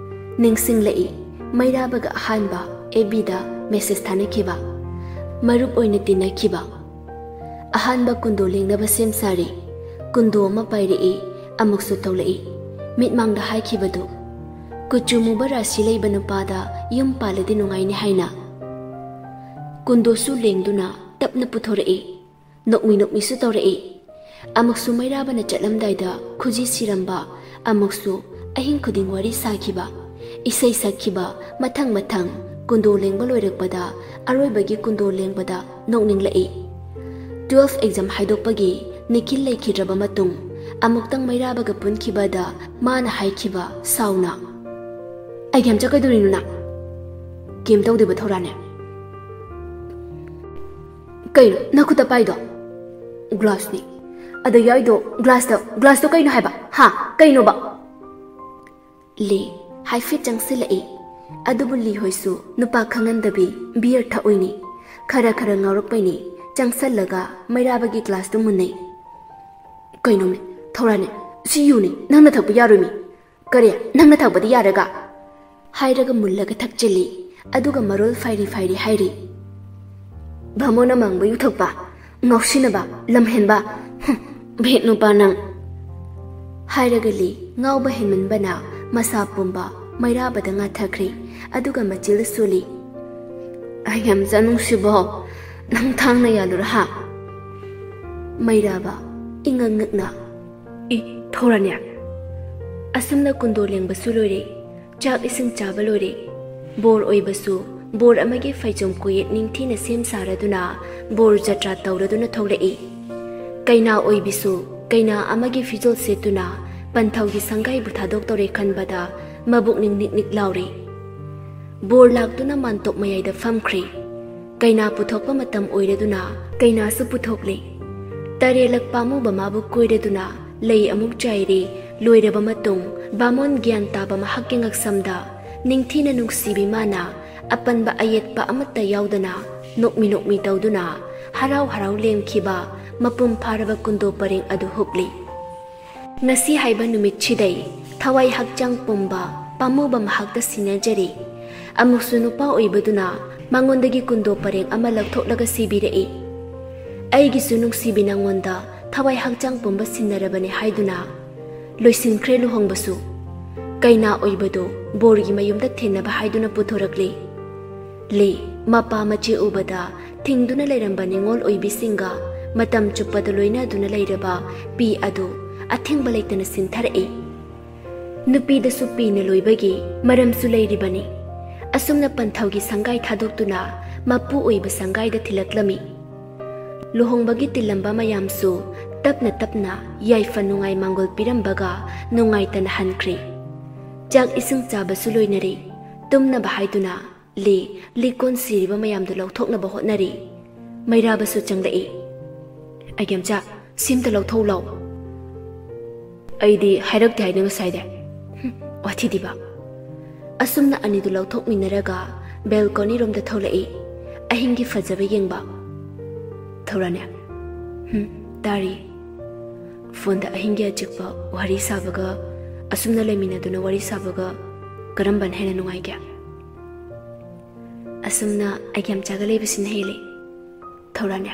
ꯅꯤꯡꯁꯤꯡꯂꯛꯏ, ꯃꯩꯔꯥꯕꯒ ꯑꯍꯥꯟꯕ ꯑꯦꯐ ꯕꯤꯗ ꯃꯦꯁꯦꯖ ꯊꯥꯅꯈꯤꯕ, ꯃꯔꯨꯞ ꯑꯣꯏꯅ ꯇꯤꯟꯅꯈꯤꯕ꯫ ꯑꯍꯥꯟꯕ ꯀꯨꯟꯗꯣ ꯂꯦꯡꯅꯕ ꯁꯦꯝ ꯁꯥꯔꯦ꯫ ꯀꯨꯟꯗꯣ ꯑꯃ ꯄꯥꯏꯔꯛꯏ, ꯑꯃꯨꯛꯁꯨ ꯇꯧꯔꯛꯏ꯫ ꯃꯤꯠꯃꯥꯡꯗ ꯍꯥꯏꯈꯤꯕꯗꯨ, ꯀꯨꯆꯨ ꯃꯨꯕ ꯔꯥꯁꯤ ꯂꯩꯕ ꯅꯨꯄꯥꯗ ꯌꯨꯝ ꯄꯥꯜꯂꯗꯤ ꯅꯨꯡꯉꯥꯏꯅꯤ ꯍꯥꯏꯅ꯫ ꯀꯨꯟꯗꯣꯁꯨ ꯂꯦꯡꯗꯨꯅ ꯇꯞꯅ ꯄꯨꯊꯣꯔꯛꯏ꯫ ꯅꯣꯛꯃꯤ ꯅꯣꯛꯃꯤꯁꯨ ꯇꯧꯔꯛꯏ꯫ ꯑꯃꯨꯛꯁꯨ ꯃꯩꯔꯥꯕꯅ ꯆꯠꯂꯝꯗꯥꯏꯗ ꯈꯨꯖꯤ ꯁꯤꯔꯝꯕ, ꯑꯃꯨꯛꯁꯨ ꯑꯍꯤꯡ ꯈꯨꯗꯤꯡ ꯋꯥꯔꯤ ꯁꯥꯈꯤꯕ, ꯏꯁꯩ ꯁꯛꯈꯤꯕ, ꯃꯊꯪ ꯃꯊꯪ ꯀꯨꯟꯗꯣ ꯂꯦꯡꯕ ꯂꯣꯏꯔꯛꯄꯗ, ꯑꯔꯣꯏꯕꯒꯤ ꯀꯨꯟꯗꯣ ꯂꯦꯡꯕꯗ ꯅꯣꯛꯅꯤꯡꯂꯛꯏ꯫ ꯇꯨꯋꯦꯜꯐ ꯑꯦꯛꯖꯥꯝ ꯍꯥꯏꯗꯣꯛꯄꯒꯤ ꯅꯤꯈꯤꯜ ꯂꯩꯈꯤꯗ꯭ꯔꯕ ꯃꯇꯨꯡ, ꯑꯃꯨꯛꯇꯪ ꯃꯩꯔꯥꯕꯒ ꯄꯨꯟꯈꯤꯕꯗ ꯃꯥꯅ ꯍꯥꯏꯈꯤꯕ ꯁꯥꯎꯅ, "ꯑꯩꯒꯤ ꯌꯥꯝ ꯆꯠꯀꯗꯣꯔꯤꯅꯣ ꯅꯪ?" "ꯀꯩꯝ ꯇꯧꯗꯦꯕ ꯊꯧꯔꯥꯅꯦ꯫ ꯀꯩꯅꯣ ꯅꯈꯨꯠꯇ ꯄꯥꯏꯗꯣ?" "ꯒ꯭ꯂꯥꯁꯅꯤ꯫ ꯑꯗ ꯌꯥꯎꯏꯗꯣ ꯒ꯭ꯂꯥꯁꯇ, ꯒ꯭ꯂꯥꯁꯇꯣ ꯀꯩꯅꯣ ꯍꯥꯏꯕ? ꯍꯥ? ꯀꯩꯅꯣꯕ?" ꯂꯤ ꯍꯥꯏꯐꯦꯠ ꯆꯪꯁꯤꯜꯂꯛꯏ꯫ ꯑꯗꯨꯕꯨ ꯂꯤ ꯍꯣꯏꯁꯨ ꯅꯨꯄꯥ ꯈꯪꯍꯟꯗꯕꯤ ꯕꯤꯌꯔ ꯊꯛꯎꯏꯅꯤ꯫ ꯈꯔ ꯈꯔ ꯉꯥꯎꯔꯛꯄꯩꯅꯤ ꯆꯪꯁꯜꯂꯒ ꯃꯩꯔꯥꯕꯒꯤ ꯒ꯭ꯂꯥꯁꯇꯨ ꯃꯨꯟꯅꯩ꯫ "ꯀꯩꯅꯣꯃꯤ, ꯊꯧꯔꯥꯅꯤ, ꯁꯤ ꯌꯨꯅꯤ, ꯅꯪꯅ ꯊꯛꯄ ꯌꯥꯔꯣꯏꯃꯤ꯫" "ꯀꯔꯤ? ꯅꯪꯅ ꯊꯛꯄꯗꯤ ꯌꯥꯔꯒ?" ꯍꯥꯏꯔꯒ ꯃꯨꯜꯂꯒ ꯊꯛꯆꯤꯜꯂꯤ꯫ ꯑꯗꯨꯒ ꯃꯔꯣꯜ ꯐꯥꯏꯔꯤ ꯐꯥꯏꯔꯤ ꯍꯥꯏꯔꯤ, "ꯚꯥꯃꯣꯟ ꯑꯃꯥꯡꯕ ꯌꯨ ꯊꯛꯄ, ꯉꯥꯎꯁꯤꯟꯅꯕ, ꯂꯝꯍꯦꯟꯕ, ꯍꯨꯝ, ꯚꯦꯠ ꯅꯨꯄꯥ ꯅꯪ!" ꯍꯥꯏꯔꯒ ꯂꯤ ꯉꯥꯎꯕ ꯍꯦꯟꯃꯟꯕꯅ ꯃꯁꯥ ꯄꯨꯝꯕ ꯃꯩꯔꯥꯕꯗ ꯉꯥꯊꯈ꯭ꯔꯦ꯫ ꯑꯗꯨꯒ ꯃꯆꯤꯜꯗ ꯁꯣꯜꯂꯤ, "ꯑꯩ ꯌꯥꯝ ꯆꯥꯅꯨꯡꯁꯤꯕꯣ, ꯅꯪ ꯊꯥꯡꯅ ꯌꯥꯜꯂꯨꯔꯥ ꯍꯥ?" ꯃꯩꯔꯥꯕ ꯏꯉꯛ ꯉꯛꯅ, "ꯏ, ꯊꯧꯔꯥꯅꯤ!" ꯑꯁꯨꯝꯅ ꯀꯨꯟꯗꯣ ꯂꯦꯡꯕꯁꯨ ꯂꯣꯏꯔꯦ, ꯆꯥꯛ ꯏꯁꯤꯡ ꯆꯥꯕ ꯂꯣꯏꯔꯦ꯫ ꯕꯣꯔ ꯑꯣꯏꯕꯁꯨ ꯕꯣꯔ ꯑꯃꯒꯤ ꯐꯩꯖꯣꯝ ꯀꯣꯌꯦꯠ ꯅꯤꯡꯊꯤꯅ ꯁꯦꯝ ꯁꯥꯔꯗꯨꯅ ꯕꯣꯔ ꯖꯇ꯭ꯔꯥ ꯇꯧꯔꯗꯨꯅ ꯊꯣꯛꯂꯛꯏ꯫ ꯀꯩꯅꯥ ꯑꯣꯏꯕꯤꯁꯨ ꯀꯩꯅꯥ ꯑꯃꯒꯤ ꯐꯤꯖꯣꯜ ꯁꯦꯠꯇꯨꯅ ꯄꯟꯊꯧꯒꯤ ꯁꯪꯒꯥꯏꯕꯨ ꯊꯥꯗꯣꯛꯇꯧꯔꯦ ꯈꯟꯕꯗ ꯃꯕꯨꯛꯅꯤꯡ ꯅꯤꯛ ꯅꯤꯛ ꯂꯥꯎꯔꯦ꯫ ꯕꯣꯔ ꯂꯥꯛꯇꯨꯅ ꯃꯥꯟꯇꯣꯞ ꯃꯌꯥꯏꯗ ꯐꯝꯈ꯭ꯔꯦ꯫ ꯀꯩꯅꯥ ꯄꯨꯊꯣꯛꯄ ꯃꯇꯝ ꯑꯣꯏꯔꯗꯨꯅ ꯀꯩꯅꯥꯁꯨ ꯄꯨꯊꯣꯛꯂꯦ꯫ ꯇꯔꯦꯂꯛ ꯄꯥꯝꯃꯨꯕ ꯃꯥꯕꯨ ꯀꯣꯏꯔꯗꯨꯅ ꯂꯩ ꯑꯃꯨꯛ ꯆꯥꯏꯔꯦ꯫ ꯂꯣꯏꯔꯕ ꯃꯇꯨꯡ ꯕꯥꯃꯣꯟ ꯒ꯭ꯌꯥꯟ ꯇꯥꯕ ꯃꯍꯥꯛꯀꯤ ꯉꯛꯁꯝꯗ ꯅꯤꯡꯊꯤꯅ ꯅꯨꯡꯁꯤꯕꯤ ꯃꯥꯅ ꯑꯄꯟꯕ ꯑꯌꯦꯠꯄ ꯑꯃꯠꯇ ꯌꯥꯎꯗꯅ ꯅꯣꯛꯃꯤ ꯅꯣꯛꯃꯤ ꯇꯧꯗꯨꯅ ꯍꯔꯥꯎ ꯍꯔꯥꯎ ꯂꯦꯝꯈꯤꯕ ꯃꯄꯨꯡ ꯐꯥꯔꯕ ꯀꯨꯟꯗꯣ ꯄꯔꯦꯡ ꯑꯗꯨ ꯍꯨꯞꯂꯤ꯫ ꯉꯁꯤ ꯍꯥꯏꯕ ꯅꯨꯃꯤꯠꯁꯤꯗꯩ ꯊꯋꯥꯏ ꯍꯛꯆꯥꯡ ꯄꯨꯝꯕ ꯄꯥꯝꯃꯨꯕ ꯃꯍꯥꯛꯇ ꯁꯤꯟꯅꯖꯔꯤ꯫ ꯑꯃꯨꯛꯁꯨ ꯅꯨꯄꯥ ꯑꯣꯏꯕꯗꯨꯅ ꯃꯉꯣꯟꯗꯒꯤ ꯀꯨꯟꯗꯣ ꯄꯔꯦꯡ ꯑꯃ ꯂꯧꯊꯣꯛꯂꯒ ꯁꯤꯕꯤꯔꯛꯏ꯫ "ꯑꯩꯒꯤꯁꯨ ꯅꯨꯡꯁꯤꯕꯤ ꯅꯪꯉꯣꯟꯗ ꯊꯋꯥꯏ ꯍꯛꯆꯥꯡ ꯄꯨꯝꯕ ꯁꯤꯟꯅꯔꯕꯅꯤ" ꯍꯥꯏꯗꯨꯅ ꯂꯣꯏꯁꯤꯟꯈ꯭ꯔꯦ ꯂꯨꯍꯣꯡꯕꯁꯨ꯫ ꯀꯩꯅꯥ ꯑꯣꯏꯕꯗꯨ ꯕꯣꯔꯒꯤ ꯃꯌꯨꯝꯗ ꯊꯦꯟꯅꯕ ꯍꯥꯏꯗꯨꯅ ꯄꯨꯊꯣꯔꯛꯂꯤ꯫ ꯂꯤ, ꯃꯄꯥ ꯃꯆꯦ ꯎꯕꯗ ꯊꯤꯡꯗꯨꯅ ꯂꯩꯔꯝꯕ ꯅꯤꯉꯣꯜ ꯑꯣꯏꯕꯤꯁꯤꯡꯒ ꯃꯇꯝ ꯆꯨꯞꯄꯗ ꯂꯣꯏꯅꯗꯨꯅ ꯂꯩꯔꯕ ꯄꯤ ꯑꯗꯨ ꯑꯊꯤꯡꯕ ꯂꯩꯇꯅ ꯁꯤꯟꯊꯔꯛꯏ꯫ ꯅꯨꯄꯤꯗꯁꯨ ꯄꯤꯅ ꯂꯣꯏꯕꯒꯤ ꯃꯔꯝꯁꯨ ꯂꯩꯔꯤꯕꯅꯤ꯫ ꯑꯁꯨꯝꯅ ꯄꯟꯊꯧꯒꯤ ꯁꯪꯒꯥꯏ ꯊꯥꯗꯣꯛꯇꯨꯅ ꯃꯄꯨ ꯑꯣꯏꯕ ꯁꯪꯒꯥꯏꯗ ꯊꯤꯜꯂꯛꯂꯝꯃꯤ꯫ ꯂꯨꯍꯣꯡꯕꯒꯤ ꯇꯤꯜꯂꯝꯕ ꯃꯌꯥꯝꯁꯨ ꯇꯞꯅ ꯇꯞꯅ ꯌꯥꯏꯐ ꯅꯨꯡꯉꯥꯏ ꯃꯥꯡꯒꯣꯜ ꯄꯤꯔꯝꯕꯒ ꯅꯨꯡꯉꯥꯏꯇꯅ ꯍꯟꯈ꯭ꯔꯦ꯫ ꯆꯥꯛ ꯏꯁꯤꯡ ꯆꯥꯕꯁꯨ ꯂꯣꯏꯅꯔꯦ꯫ ꯇꯨꯝꯅꯕ ꯍꯥꯏꯗꯨꯅ ꯂꯤ ꯂꯤꯀꯣꯟ ꯁꯤꯔꯤꯕ ꯃꯌꯥꯝꯗꯨ ꯂꯧꯊꯣꯛꯅꯕ ꯍꯣꯠꯅꯔꯤ꯫ ꯃꯩꯔꯥꯕꯁꯨ ꯆꯪꯂꯛꯏ꯫ "ꯑꯩꯒꯦꯝꯆꯥ, ꯁꯤꯝꯇ ꯂꯧꯊꯣꯛꯎ ꯂꯥꯎ꯫" "ꯑꯩꯗꯤ ꯍꯥꯏꯔꯛꯇꯦ ꯍꯥꯏꯅ ꯉꯁꯥꯏꯗꯤ꯫" "ꯍꯨꯝ, ꯋꯥꯊꯤꯗꯤꯕ꯫" ꯑꯁꯨꯝꯅ ꯑꯅꯤꯗꯨ ꯂꯧꯊꯣꯛꯃꯤꯟꯅꯔꯒ ꯕꯦꯜꯀꯣꯅꯤꯔꯣꯝꯗ ꯊꯣꯛꯂꯛꯏ꯫ ꯑꯍꯤꯡꯒꯤ ꯐꯖꯕ ꯌꯦꯡꯕ꯫ "ꯊꯧꯔꯥꯅꯦ꯫" "ꯍꯨꯝ, ꯇꯥꯔꯤ꯫" "ꯐꯣꯟꯗ ꯑꯍꯤꯡꯒꯤ ꯑꯆꯤꯛꯄ ꯋꯥꯔꯤ ꯁꯥꯕꯒ ꯑꯁꯨꯝꯅ ꯂꯩꯃꯤꯟꯅꯗꯨꯅ ꯋꯥꯔꯤ ꯁꯥꯕꯒ ꯀꯔꯝꯕꯅ ꯍꯦꯟꯅ ꯅꯨꯡꯉꯥꯏꯒꯦ?" "ꯑꯁꯨꯝꯅ ꯑꯩꯒꯦꯝꯆꯥꯒ ꯂꯩꯕꯁꯤꯅ ꯍꯦꯜꯂꯤ, ꯊꯧꯔꯥꯅꯦ꯫"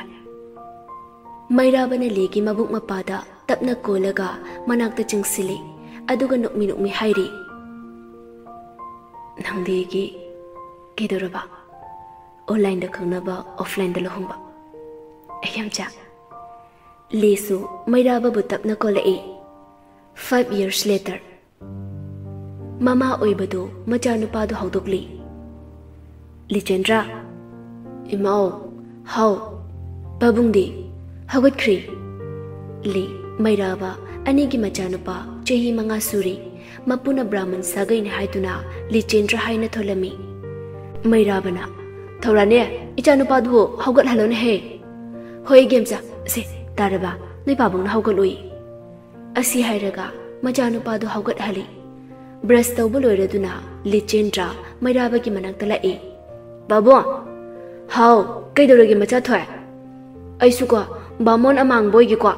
ꯃꯩꯔꯥꯕꯅ ꯂꯤꯒꯤ ꯃꯕꯨꯛ ꯃꯄꯥꯗ ꯇꯞꯅ ꯀꯣꯜꯂꯒ ꯃꯅꯥꯛꯇ ꯆꯪꯁꯤꯜꯂꯤ꯫ ꯑꯗꯨꯒ ꯅꯣꯛꯃꯤ ꯅꯣꯛꯃꯤ ꯍꯥꯏꯔꯤ, "ꯅꯪꯗꯤ ꯑꯩꯒꯤ ꯀꯩꯗꯧꯔꯕ? ꯑꯣꯟꯂꯥꯏꯟꯗ ꯈꯪꯅꯕ, ꯑꯣꯐꯂꯥꯏꯟꯗ ꯂꯨꯍꯣꯡꯕ꯫ ꯑꯩꯒꯦꯝꯆꯥ꯫" ꯂꯤꯁꯨ ꯃꯩꯔꯥꯕꯕꯨ ꯇꯞꯅ ꯀꯣꯜꯂꯛꯏ꯫ Five years later꯫ ꯃꯃꯥ ꯑꯣꯏꯕꯗꯨ ꯃꯆꯥꯅꯨꯄꯥꯗꯨ ꯍꯧꯗꯣꯛꯂꯤ꯫ "ꯂꯤꯆꯦꯟꯗ꯭ꯔ꯫" "ꯏꯃꯥꯎ꯫" "ꯍꯥꯎ꯫" "ꯄꯥꯕꯨꯡꯗꯤ?" "ꯍꯧꯒꯠꯈ꯭ꯔꯦ꯫" ꯂꯤ, ꯃꯩꯔꯥꯕ ꯑꯅꯤꯒꯤ ꯃꯆꯥꯅꯨꯄꯥ ꯆꯍꯤ ꯃꯉꯥ ꯁꯨꯔꯤ꯫ ꯃꯄꯨꯅ ꯕ꯭ꯔꯥꯍꯃꯟ ꯁꯥꯒꯩꯅꯤ ꯍꯥꯏꯗꯨꯅ ꯂꯤꯆꯦꯟꯗ꯭ꯔ ꯍꯥꯏꯅ ꯊꯣꯜꯂꯝꯃꯤ꯫ ꯃꯩꯔꯥꯕꯅ, "ꯊꯧꯔꯥꯅꯦ, ꯏꯆꯥꯅꯨꯄꯥꯗꯨꯕꯨ ꯍꯧꯒꯠꯍꯜꯂꯣꯅꯦꯍꯦ꯫" "ꯍꯣꯏ, ꯏꯒꯦꯝꯆꯥ꯫ ꯁꯦ, ꯇꯥꯔꯕ? ꯅꯣꯏ ꯄꯥꯕꯨꯡꯅ ꯍꯧꯒꯠꯂꯨꯏ꯫" ꯑꯁꯤ ꯍꯥꯏꯔꯒ ꯃꯆꯥꯅꯨꯄꯥꯗꯨ ꯍꯧꯒꯠꯍꯜꯂꯤ꯫ ꯕ꯭ꯔꯁ ꯇꯧꯕ ꯂꯣꯏꯔꯗꯨꯅ ꯂꯤꯆꯦꯟꯗ꯭ꯔ ꯃꯩꯔꯥꯕꯒꯤ ꯃꯅꯥꯛꯇ ꯂꯥꯛꯏ꯫ "ꯕꯥꯕꯨꯡ!" "ꯍꯥꯎ, ꯀꯩꯗꯧꯔꯒꯦ ꯃꯆꯥ ꯊꯣꯏ?" "ꯑꯩꯁꯨꯀꯣ, ꯕꯥꯃꯣꯟ ꯑꯃꯥꯡꯕ ꯑꯣꯏꯒꯦꯀꯣ꯫